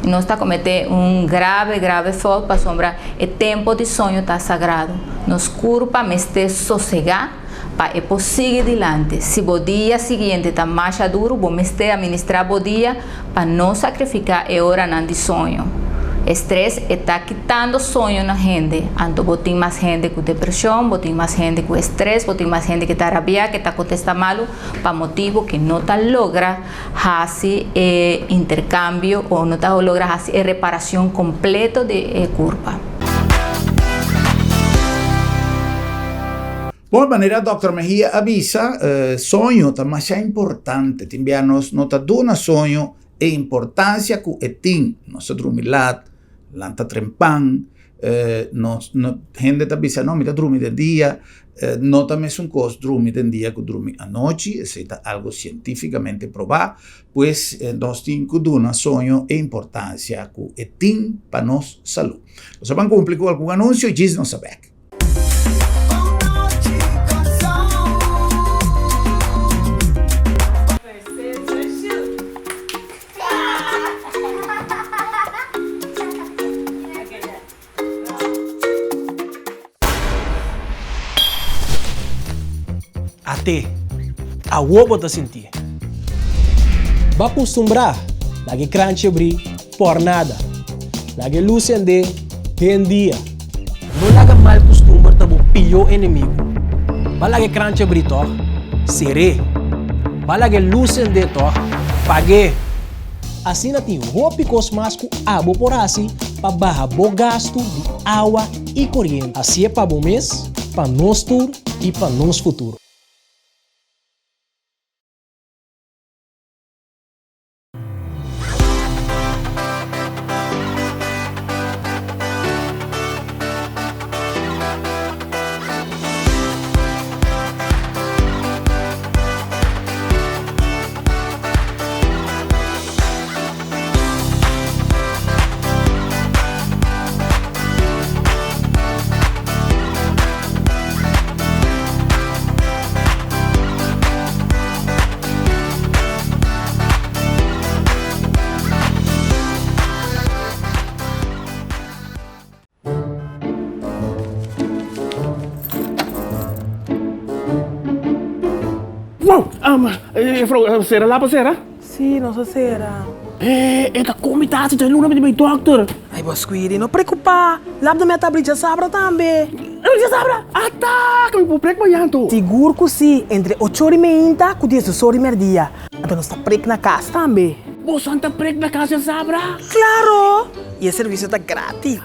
I nos ta kometé un grave, grave fout pasobra e tempu di soño ta sagrado. Nos kurpa mester sosegá pa e por sigui dilanti. Si bo dia siguiente ta masha duru, bo mester administrá bo dia pa no sakrifiká e oranan di soño. Estrés e ta kitando soño na hende. Anto bo tin mas hende ku depreshon, bo tin mas hende ku estrés, bo tin mas hende ke ta rabiá, ke ta kontestá malu pa motibu ke no ta logra hasi e interkambio o no ta logra hasi e reparashon kompleto di e kurpa. Bon, manera Dòkter Mejia a bisa, soño ta masha importante. Tin bia nos no ta duna soño e importancia cu e tin. Nos ta drumi lat, lanta trempan, nos no, hende ta bisa no mi ta drumi den dia, no ta mesun cos drumi den dia cu drumi anochi, esey ta algo cientificamente proba, pues nos tin cu duna soño e importancia cu e tin pa nos salud. Nos a ban cumpli cu algun anuncio y djis nos a bek. At'é, awor bo ta sintié. Bo a kustumbrá laga e kranchi abrí por nada. Laga e lus sendé den dia. No laga mal kustumber ta bo pió enemigu. Ba laga e kranchi abrí tòg? Ser'é. Ba laga e lus sendé tòg? Pag'é. Asina tin hopi kos mas ku abo por hasi pa baha bo gastu di awa i koriente. Hasié pa bo mes, pa nos tur i pa nos futuro. Juffrouw, sera lapa sera? Sí, nos a sera. E, e ta kon mi ta hasi dje luna mi di bai dòkter. Ai, bo Squidi, no preokupá. Lap de mi a ta abri djasabra tambe. Abri djasabra? Ata, ku mi por prek mañan anto. Sigur ku sí, entre ocho ora i meinta ku diesdos ora i mèrdia. Anto nos ta prek na kas tambe. Bosan ta prek na kas djasabra? Klaro! I e servisio ta gratis.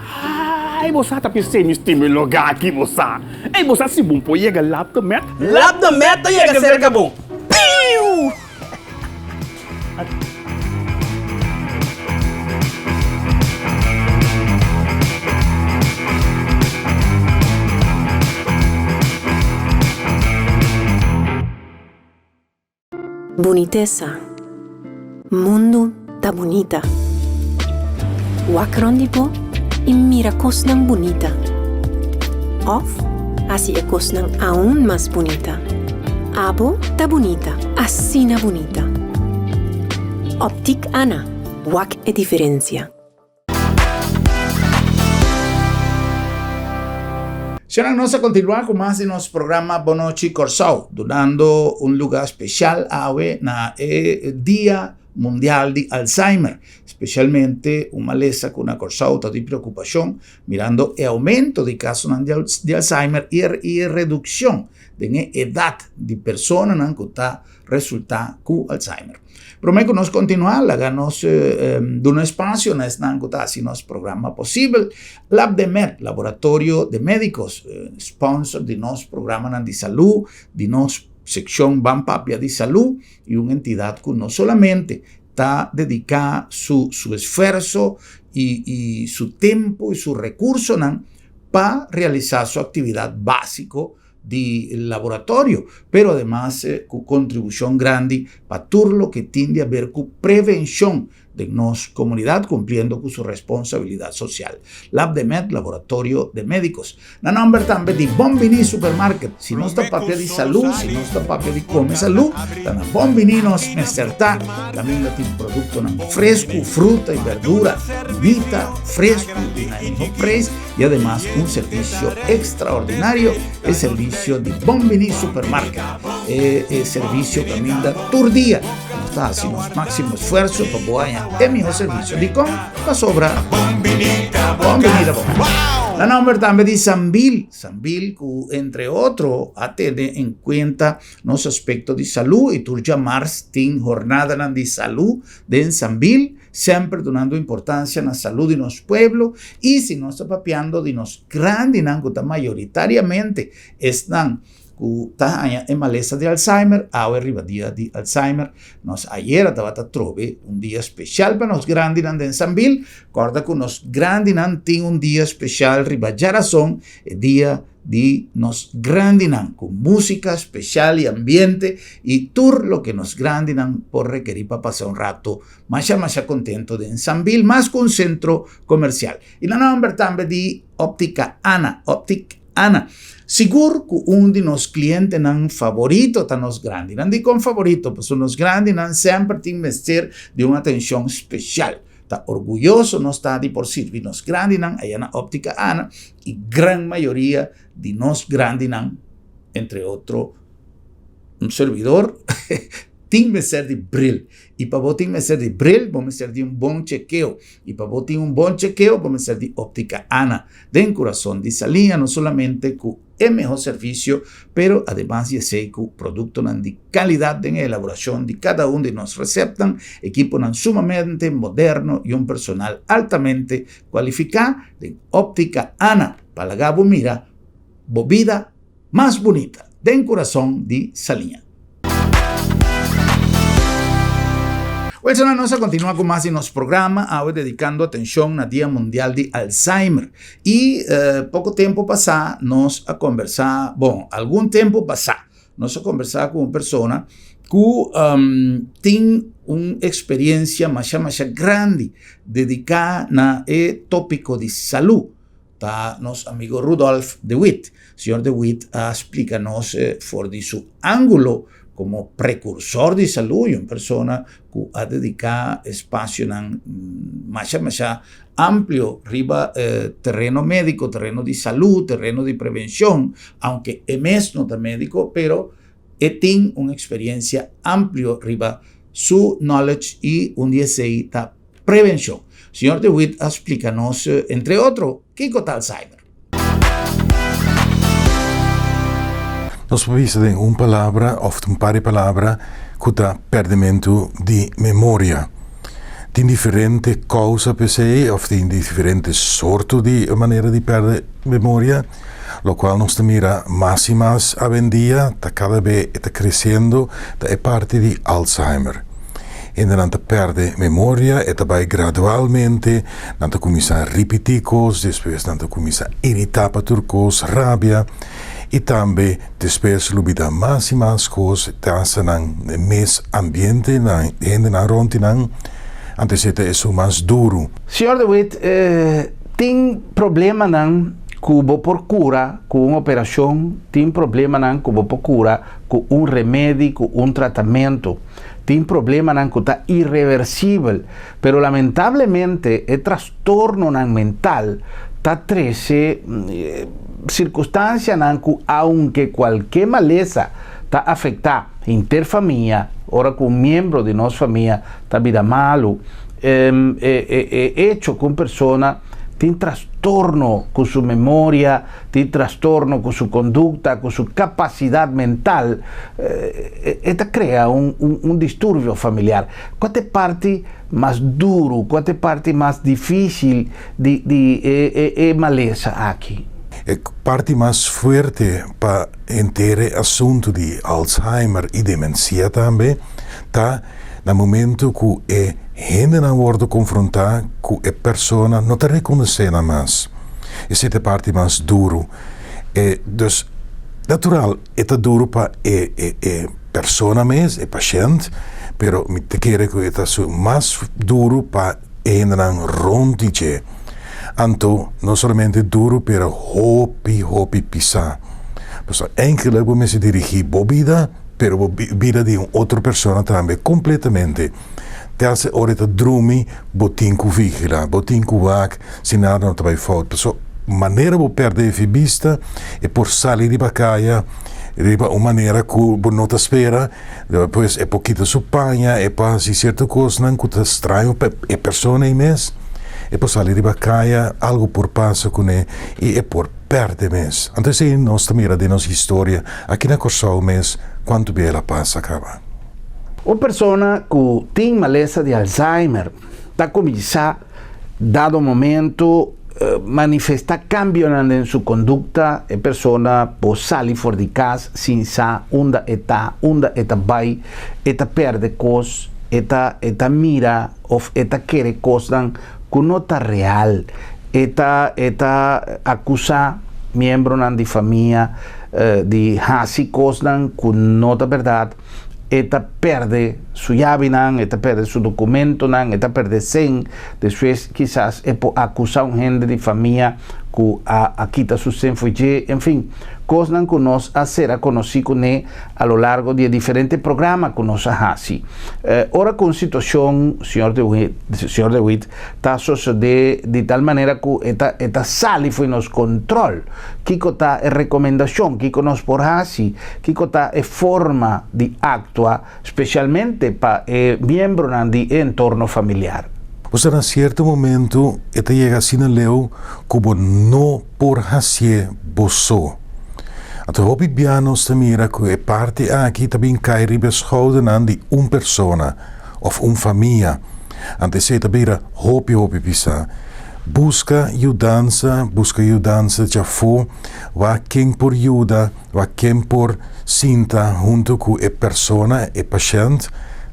Ai, bo sa ta p'esei mi stima e lugá aki, bo sa. Ei, bo sa si bon por yega Lap de Met? Lap de Met ta yega serka bo. Piu! Bunitesa. Mundu ta bunita. Wak rond di bo i mira kosnan bunita. Òf hasi e kosnan aun mas bunita. Abo ta bunita, asina bunita. Optik Ana, wak e diferensia. Señora, nos a continua cu mas di nos programa Bon Nochi Corsou, dunando un lugar special awe na e Dia Mundial di Alzheimer, specialmente un malesa cu na Corsou ta di preocupacion, mirando e aumento di casonan di Alzheimer y e reduccion den e edad di personanan cu ta resulta cu Alzheimer. Prome cu nos continua, laga nos duna espacio na esnan cu ta haci nos programa posibel. Labdemed, Laboratorio de Medicos, sponsor di nos programanan di salud, di nos seccion Ban Papia di Salud, y un entidad cu no solamente ta dedica su su esfuerzo y y su tempo y su recursonan pa realisa su actividad basico di laboratorio, pero ademas cu contribucion grandi pa tur loke tin di haber cu prevencion den nos comunidad cumpliendo cu su responsabilidad social. Labdemed, Laboratorio de Medicos. Na nomber tambe di Bon Bini Supermarket. Si nos ta papia di salud, si nos ta papia di come salud, ta na Bon Bini nos mester ta. Caminda tin productonan fresco, fruta y berdura, bunita, fresco y na e miho prijs. Y ademas un servicio extraordinario, e servicio di Bon Bini Supermarket. E, e servicio caminda tur dia. Nos ta haci nos máximo esfuerzo pa bo haña e miho servicio. Dicon? Pasobra Bon Bini ta bon. Na nomber tambe di Sambil, Sambil cu entre otro a tene en cuenta nos aspecto di salud y tur djamars tin jornadanan di salud den Sambil. Semper dunando importancia na salud di nos pueblo y si nos ta papiando di nos grandinan cu ta mayoritariamente esnan cu ta haña e malesa di Alzheimer, awe riba dia di Alzheimer, nos ayera tabata trobe un dia special pa nos grandinan den Sambil, corda cu nos grandinan tin un dia special riba djarazon, e dia di nos grandinan ku músika spesial i ambiente i tur loke nos grandinan por rekerí pa pasa un rato masha masha kontento den Sambil mas ku un sentro komersial. I na nòmber tambe di Óptica Ana, Optic Ana. Sigur ku un di nos klientenan favorito ta nos grandinan. Dikon favorito? Pasobra nos grandinan semper tin mester di un atenshon spesial. Ta orguyoso nos ta di por sirbi nos grandinan aya na Óptica Ana i gran mayoria di nos grandinan, entre otro un servidor, tin mester di bril. I pa bo tin mester di bril, bo mester di un bon chekeo. I pa bo tin un bon chekeo, bo mester di Óptica Ana, den kurason di Saliña, no solamente ku e mehor servisio, pero ademas di esei ku produktonan di kalidat den e elaborashon di kada un di nos resèptnan, ekiponan sumamente moderno i un personal altamente kualifiká den Óptica Ana pa laga bo mira bo bida mas bunita den kurason di Saliña. Welsenan nos a continua cu mas di nos programa awe dedicando atencion na Dia Mundial di Alzheimer. Y poco tempo pasa nos a conversa, bon, algun tempo pasa nos a conversa cu un persona cu tin un experiencia masha masha grandi dedica na e topico di salud. Ta nos amigo Rudolf de Wit. Señor de Wit a splica nos for di su angulo como precursor di salud y un persona cu a dedica espacionan masha masha amplio riba terreno medico, terreno di salud, terreno di prevencion, aunke e mes no ta medico, pero. E tin un eksperensia amplio riba su knowledge i un di esei ta prevenshon. Señor De Wit a splika nos, entre otro, kiko ta Alzheimer. Nos por bisa den un palabra òf un par di palabra ku ta pèrdimentu di memoria. Tin diferente kousa pa esei òf tin diferente sorto di manera di pèrdè memoria, lokual nos ta mira mas i mas awendia, ta kada be e ta kresiendo, ta e parti di Alzheimer. Hendenan ta pèrdè memoria, e ta bai gradualmente, nan ta kuminsá ripití kos, despues nan ta kuminsá iritá pa tur kos, rabia, i tambe despues lubidá mas i mas kos, te hasta nan mes ambiente, nan hendenan rònt di nan, anto esei ta esun mas duru. Señor de Wit, tin problemanan ku bo por kura ku un operashon, tin problemanan ku bo por kura ku un remedi, ku un tratamentu. Tin problemanan ku ta ireversibel, pero lamentablemente e trastornonan mental ta trese sirkunstansianan ku aunke kualke malesa ta afektá henter famia, ora ku un miembro di nos famia ta bira malu, e echo ku un persona tin trastorno ku su memoria, tin trastorno ku su kondukta, ku su kapasidat mental, e ta krea un un disturbio familiar. Kua ta e parti mas duru, kua ta e parti mas difísil di di e e e malesa aki? E parti mas fuerte pa henter e asuntu di Alzheimer i demensia tambe ta na momento ku e hendenan wòrdu konfrontá ku e persona no ta rekonosé nan mas. Esei ta e parti mas duru. E dus natural e ta duru pa e e e persona mes, e pashènt, pero mi ta kere ku e ta su mas duru pa e hendenan rònt di dje. Anto no solamente duru pero hopi hopi pisá. Pasobra enkele bo mester dirigí bo bida pero bo bida di un otro persona tambe kompletamente. Te hasta ora e ta drumi bo tin ku vigilá, bo tin ku wak si nada no ta bai fout. Pasobra manera bo pèrdè e bista e por sali riba kaya riba un manera ku bo no ta spera, pues e por kita su paña, e por hasi sierto kosnan ku ta straño pa e persona ei mes, e por sali riba kaya, algu por pasa kuné i e por pèrdè mes. Anto esei nos ta mira den nos historia aki na Kòrsou mes kuantu bia el a pasa kaba. Un persona ku tin malesa di Alzheimer ta kuminsá dado momento manifestá kambionan den su kondukta. E persona por sali for di kas sin sa unda e ta, unda e ta bai, e ta pèrdè kos, e ta e ta mira òf e ta kere kosnan ku no ta real. E ta e ta akusá miembronan di famia di hasi kosnan ku no ta bèrdat. E ta pèrdè su yabinan, e ta pèrdè su dokumentonan, e ta pèrdè sèn. Despues kisas e por akusá un hende di famia ku a a kita su sèn fo'i dje. Enfin, kosnan ku nos a sera konosí kuné a lo largo di e diferente programa ku nos a hasi. Ora ku un situashon, señor De Wit, señor De Wit, ta sosodé di tal manera ku e ta e ta sali fo'i nos kontròl, kiko ta e rekomendashon, kiko nos por hasi, kiko ta e forma di aktua, spesialmente pa e miembronan di e entorno familiar? Osea na sierto momento e ta yega asina leu ku bo no por hasié bo so. Anto hopi bia nos ta mira ku e parti aki ta bin kai riba e skoudernan di un persona òf un famia. Anto esei ta bira hopi hopi pisá. Buska yudansa, buska yudansa djafó, wak ken por yuda, wak ken por sinta huntu ku e persona, e pashènt,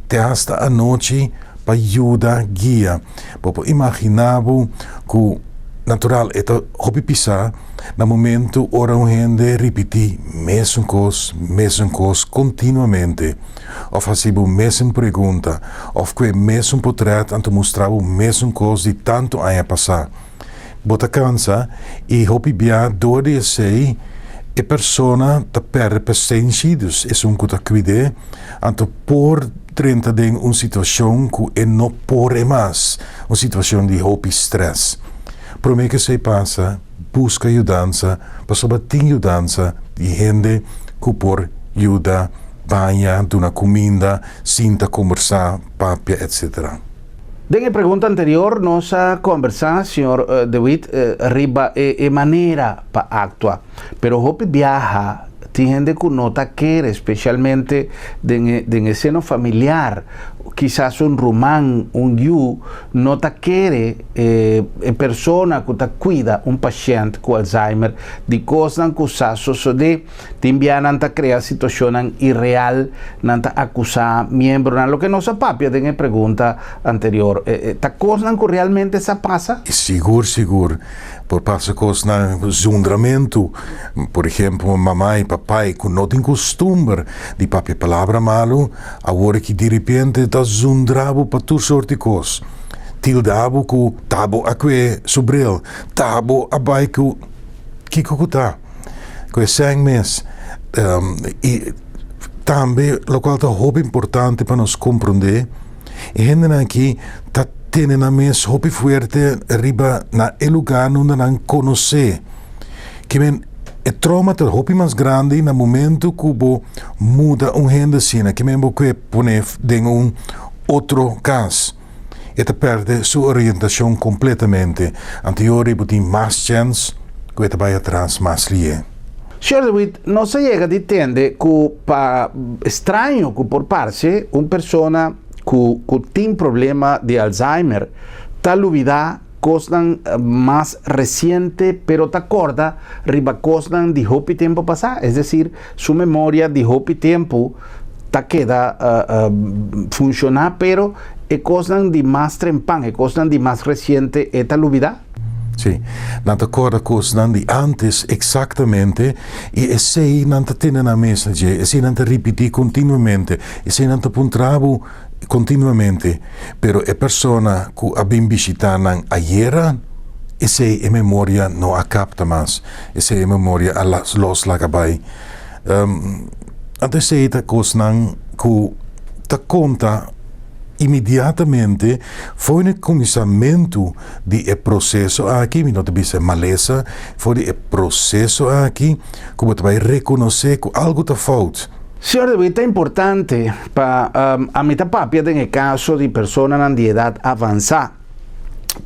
te hasta anochi pa yuda guia. Bo por imaginá bo ku natural e ta hopi pisá na momentu ora un hende ripití mesun kos, mesun kos kontinuamente. Òf hasi bo mesun pregunta, òf ku e mesun potrèt anto mustra bo mesun kos di tantu aña pasá. Bo ta kansa i hopi bia dor di esei e persona ta pèrdè pasenshi, dus esun ku ta kuid'é anto por drenta den un situashon ku e no por e mas, un situashon di hopi strès. Promé ku esei pasa, buska yudansa pasobra tin yudansa di hende ku por yuda. Baña, duna kuminda, sinta kombersá, papia, etc. Den e pregunta anterior nos a kombersá, señor De Wit, riba e manera pa aktua. Pero hopi biaha tin hende ku no ta kere, spesialmente den e den e seno familiar, kisas un ruman, un yu, no ta kere e e persona ku ta kuida un pashènt ku Alzheimer di kosnan ku sa sosodé. Tin bia nan ta krea situashonnan ireal, nan ta akusá miembronan, loke nos a papia den e pregunta anterior. Ta kosnan ku realmente sa pasa? Sigur, sigur. Por pasa kosnan zundramentu. Por ehempel, mama i papai ku no tin kustumber di papia palabra malu, awor aki diripiente ta zundra bo pa tur sort di kos. Tilda bo ku ta bo a kue su bril, ta bo a bai ku kiko ku ta. Ku e sèn mes. I tambe lokual ta hopi importante pa nos komprondé, e hendenan aki ta tene nan mes hopi fuerte riba na e lugá nunda nan konosé. Ke men e trauma ta hopi mas grandi na momento ku bo muda un hende asina, ke men bo ke pone den un otro kas. E ta pèrdè su orientashon kompletamente. Anto yori bo tin mas chèns ku e ta bai atras mas lié. Señor De Wit, nos a yega di tende ku pa straño ku por parse, un persona ku ku tin problema di Alzheimer ta lubidá kosnan mas resiente pero ta kòrda riba kosnan di hopi tempu pasá, es desir, su memoria di hopi tempu ta keda funshoná pero e kosnan di mas trempan, e kosnan di mas resiente e ta lubidá. Sí, nan ta kòrda kosnan di ántes eksaktamente i esei nan ta tene nan mes na dje, esei nan ta ripití kontinuamente, esei nan ta puntra bo kontinuamente. Pero e persona ku a bin bishitá nan ayera, esei e memoria no a kapta mas, esei e memoria a los laga bai. Anto esei ta kosnan ku ta konta inmediatamente for di kuminsamentu di e proseso aki, mi no ta bisa e malesa, for di e proseso aki ku bo ta bai rekonosé ku algu ta fout. Señor De Wit, ta importante pa ami ta papia den e kaso di personanan di edat avansá,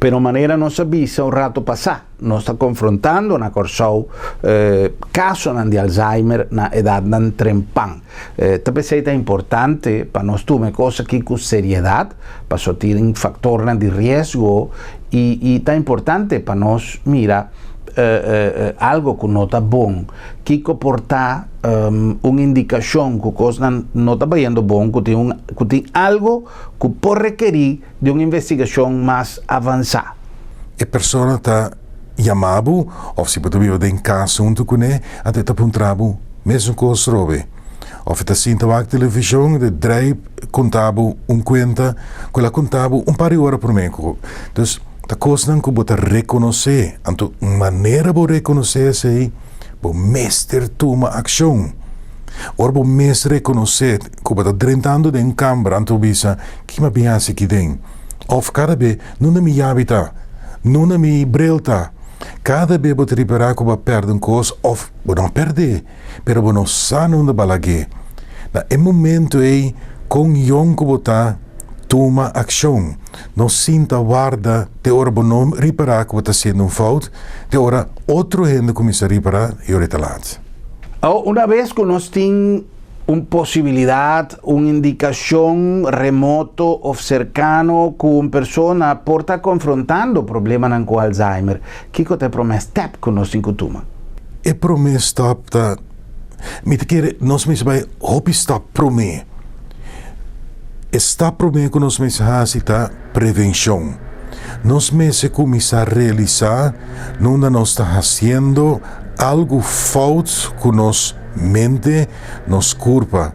pero manera nos a bisa un rato pasá, Nos ta konfrontando na Kòrsou kasonan di Alzheimer na edatnan trempan. Ta p'esei ta importante pa nos tuma e kos aki ku seriedat, pasobra tin faktornan di riesgo i ta importante pa nos mira algo ku no ta bon. Kiko por ta un indikashon ku kosnan no ta bayendo bon, ku tin ku tin algo ku por rekerí di un investigashon mas avansá. E persona ta yama bo òf si bo ta biba den kas huntu kuné, anto e ta puntra bo mesun kos robe. Òf e ta sinta wak televishon, e ta drei konta bo un kuenta ku el a konta bo un par di ora promé ku. Dus ta kosnan ku bo ta rekonosé. Anto manera bo rekonosé esei, bo mester tuma akshon. Ora bo mes rekonosé ku bo ta drentando den kamber, anto bo bisa, Ki mi a bin hasi aki den? Òf kada be, Nunda mi yabi ta? Nunda mi bril ta? Kada be bo ta ripará ku bo a pèrdè un kos òf bo no a pèrd'é, pero bo no sa nunda bo a lag'é. Na e momentu ei, kon yòn ku bo ta, tuma akshon. No sinta warda te ora bo no ripará ku bo ta hasiendo un fout, te ora otro hende kuminsá ripará i ora e ta lat. Awor, una bes ku nos tin un posibilidat, un indikashon remoto òf serkano ku un persona por ta konfrontando problemanan ku Alzheimer, kiko ta e promé stèp ku nos tin ku tuma? E promé stap ta, mi ta kere nos mester bai hopi stap promé. E stap promé ku nos mester hasi ta prevenshon. Nos mester kuminsá realisá nunda nos ta hasiendo algu fout ku nos Mente, nos kurpa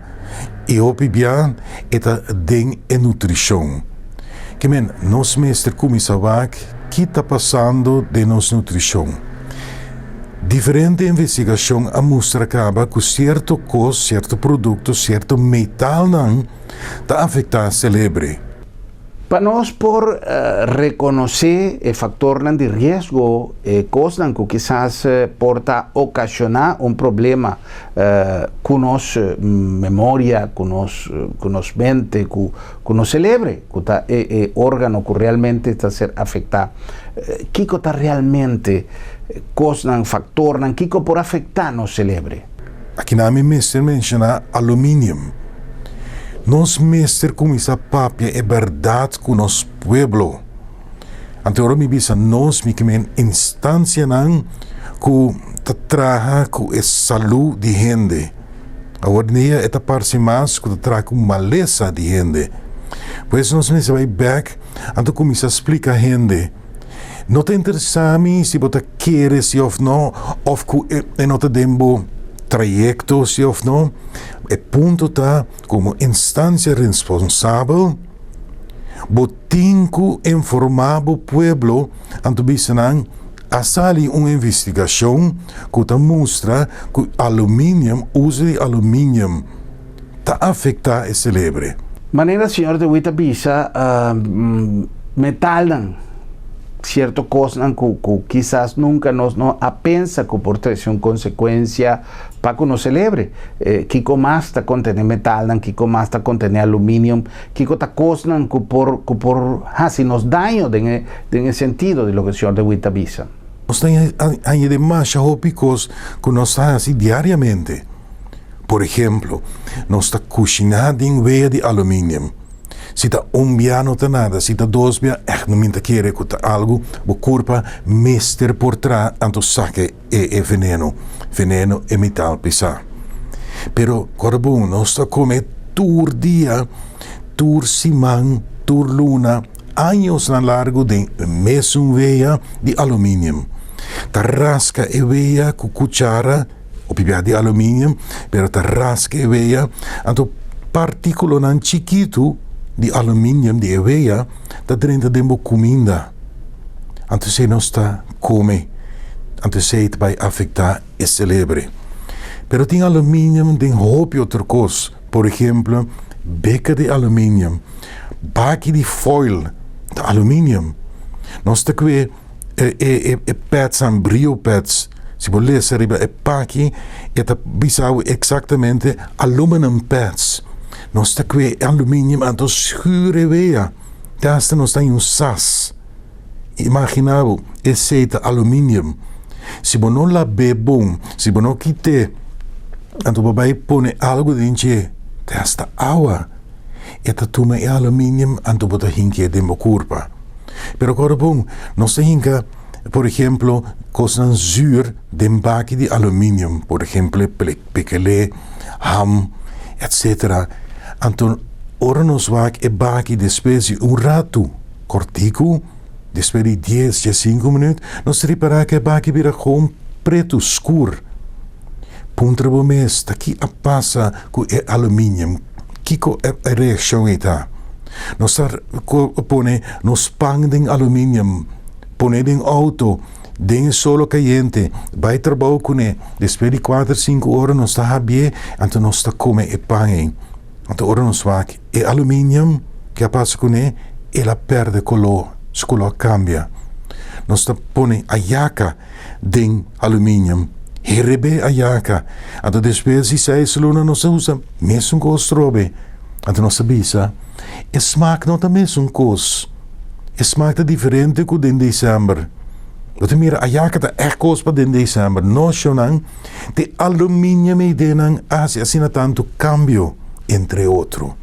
i hopi bia e ta den e nutrishon. Ke men, nos mester kuminsá wak ki ta pasando den nos nutrishon. Diferente investigashon a mustra kaba ku sierto kos, sierto produkto, sierto metalnan ta afektá selebre. Pa nos por rekonosé e faktornan di riesgo, e kosnan ku kisas por ta okashoná un problema ku nos memoria, ku nos ku nos mente, ku ku nos selebre, ku ta e e órgano ku realmente ta ser afektá. Kiko ta realmente kosnan, faktornan, kiko por afektá nos selebre? Akinan mi mester menshoná aluminium. Nos mester kuminsá papia e bèrdat ku nos pueblo. Anto ora mi bisa nos, mi ke men instansianan ku ta traha ku e salú di hende. Awor dia e ta parse mas ku ta traha ku malesa di hende. Pues nos mester bai bèk anto kuminsá splika hende. No ta interesá mi si bo ta kere si òf no, òf ku e no ta den bo trayekto si òf no. E punto ta, komo instansia responsabel, bo tin ku informá bo pueblo anto bisa nan a sali un investigashon ku ta mustra ku aluminium, uso di aluminium ta afektá e selebre. Manera señor De Wit a bisa, metalnan, cierto cosnan cu cu kisas nunca nos no a pensa cu por trece un consecuencia pa cu nos celebre. Kico mas ta contene metalnan, kico mas ta contene aluminium, kico ta cosnan cu por cu por haci nos daño den e den e sentido di loke señor De Wit a bisa. Nos ta haña demasha hopi cos cu nos ta haci diariamente. Por ehemplo, nos ta kushiná den wea di aluminium. Si ta un bia no ta nada, si ta dos bia, ègt no mi ta kere ku ta algu bo kurpa mester por traha anto saka e e veneno, veneno e metal pisá. Pero kòrda bon, nos ta kome tur dia, tur siman, tur luna, añosnan largu den e mesun wea di aluminium. Ta raska e wea ku kuchara. Hopi bia di aluminium, pero ta raska e wea, anto partikulonan chikitu di aluminium di e wea ta drenta den bo kuminda. Anto esei nos ta kome, anto esei ta bai afektá e selebre. Pero tin aluminium den hopi otro kos, por ehemplo, beka di aluminium, baki di foil ta aluminium. Nos ta kue. E e e padsnan, brio pads, si bo lesa riba e paki e ta bisa bo eksaktamente aluminum pads. Nos ta kue e aluminium anto schuur e wea, te hasta nos ta haña un sas. Imagina bo, esei ta aluminium. Si bo no lab'é bon, si bo no kit'é, anto bo bai pone algu den dje, te hasta awa, e ta tuma e aluminium anto bo ta hink'é den bo kurpa. Pero kòrda bon, nos ta hinka, por ehemplo, kosnan zür den baki di aluminium, por ehemplo pekelé, ham, etsetera. Anto ora nos wak e baki despues di un ratu kòrtiku, despues di dies, diesinku minüt, nos ta ripará ku e baki bira gewoon pretu, skur. Puntra bo mes, ta ki a pasa ku e aluminium? Kiko e reakshon ei ta? Nos ta pone nos pan den aluminium, pone den outo, den e solo kayente, bai trabou kuné. Despues di kuater, sinku ora nos ta habié, anto nos ta kome e pan ei. Anto ora nos wak e aluminium, ke a pasa kuné? El a pèrdè koló, su koló a kambia. Nos ta pone ayaka den aluminium, herebé ayaka. Anto despues di seis luna nos ta usa mesun kos trobe. Anto nos ta bisa, e smak no ta mesun kos. E smak ta diferente ku den december. Bo ta mira ayaka ta ègt kos pa den december. No, shownan, te aluminium ei den nan a hasi asina tantu kambio, entre otro.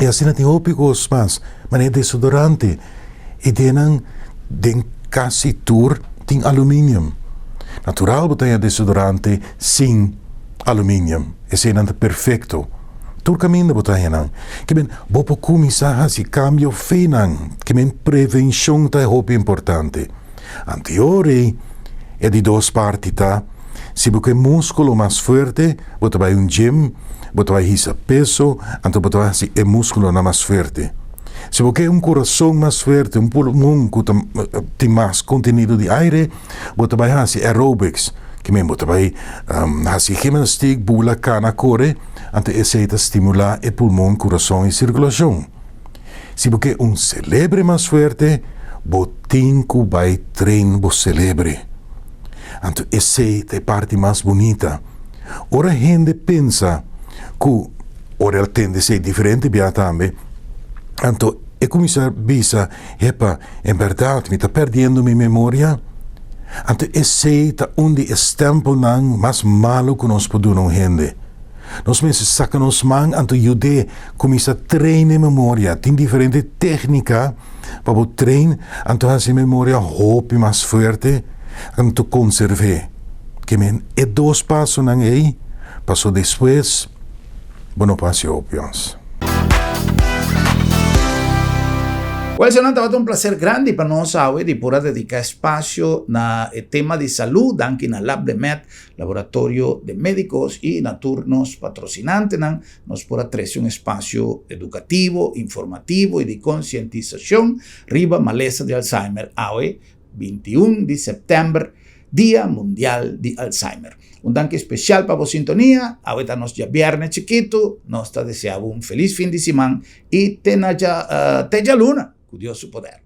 I asina tin hopi kos mas, manera desodorante. E denan den kasi tur tin aluminium. Natural bo ta haña desodorante sin aluminium. Eseinan ta perfekto. Tur kaminda bo ta haña nan. Ke men bo por kuminsá hasi kambio fe nan. Ke men prevenshon ta hopi importante. Anteori e di dos parti ta si bo ke muskulo mas fuerte bo ta bai un gym, bo ta bai hisa peso, anto bo ta bai hasi e muskulonan mas fuerte. Si bo ke un kurason mas fuerte, un pulmon ku ta tin mas kontenido di aire, bo ta bai hasi aerobics, ke men bo ta bai hasi gimnastiek, bula, kana, kore, anto esei ta stimulá e pulmon, kurason i sirkulashon. Si bo ke un selebre mas fuerte, bo tin ku bai train bo selebre. Anto esei ta e parti mas bunita. Ora hende pensa ku ora el tende esei diferente bia tambe, anto e kuminsá bisa, Hepa, en bèrdat mi ta pèrdiendo mi memoria? Anto esei ta un di e stèmpelnan mas malu ku nos por duna un hende. Nos mester saka nos man anto yud'é kuminsá train e memoria. Tin diferente téknika pa bo train anto hasi e memoria hopi mas fuerte anto konserv'é. Ke men e dos pasonan ei, paso despues bo no por hasi hopi mas. Well señornan tabata un placer grandi pa nos awe di por a dedica espacio na e tema di salud danki na Lab de Med Laboratorio de Medicos y na tur nos patrocinantenan nos por a trece un espacio educativo, informativo y di concientisacion riba malesa di Alzheimer awe 21 di september, Dia Mundial di Alzheimer. Un danki especial pa bo sintonia, awe ta nos djabierne chikito, nos ta desea bo un feliz fin di siman y te na dja te djaluna cu Dios su poder.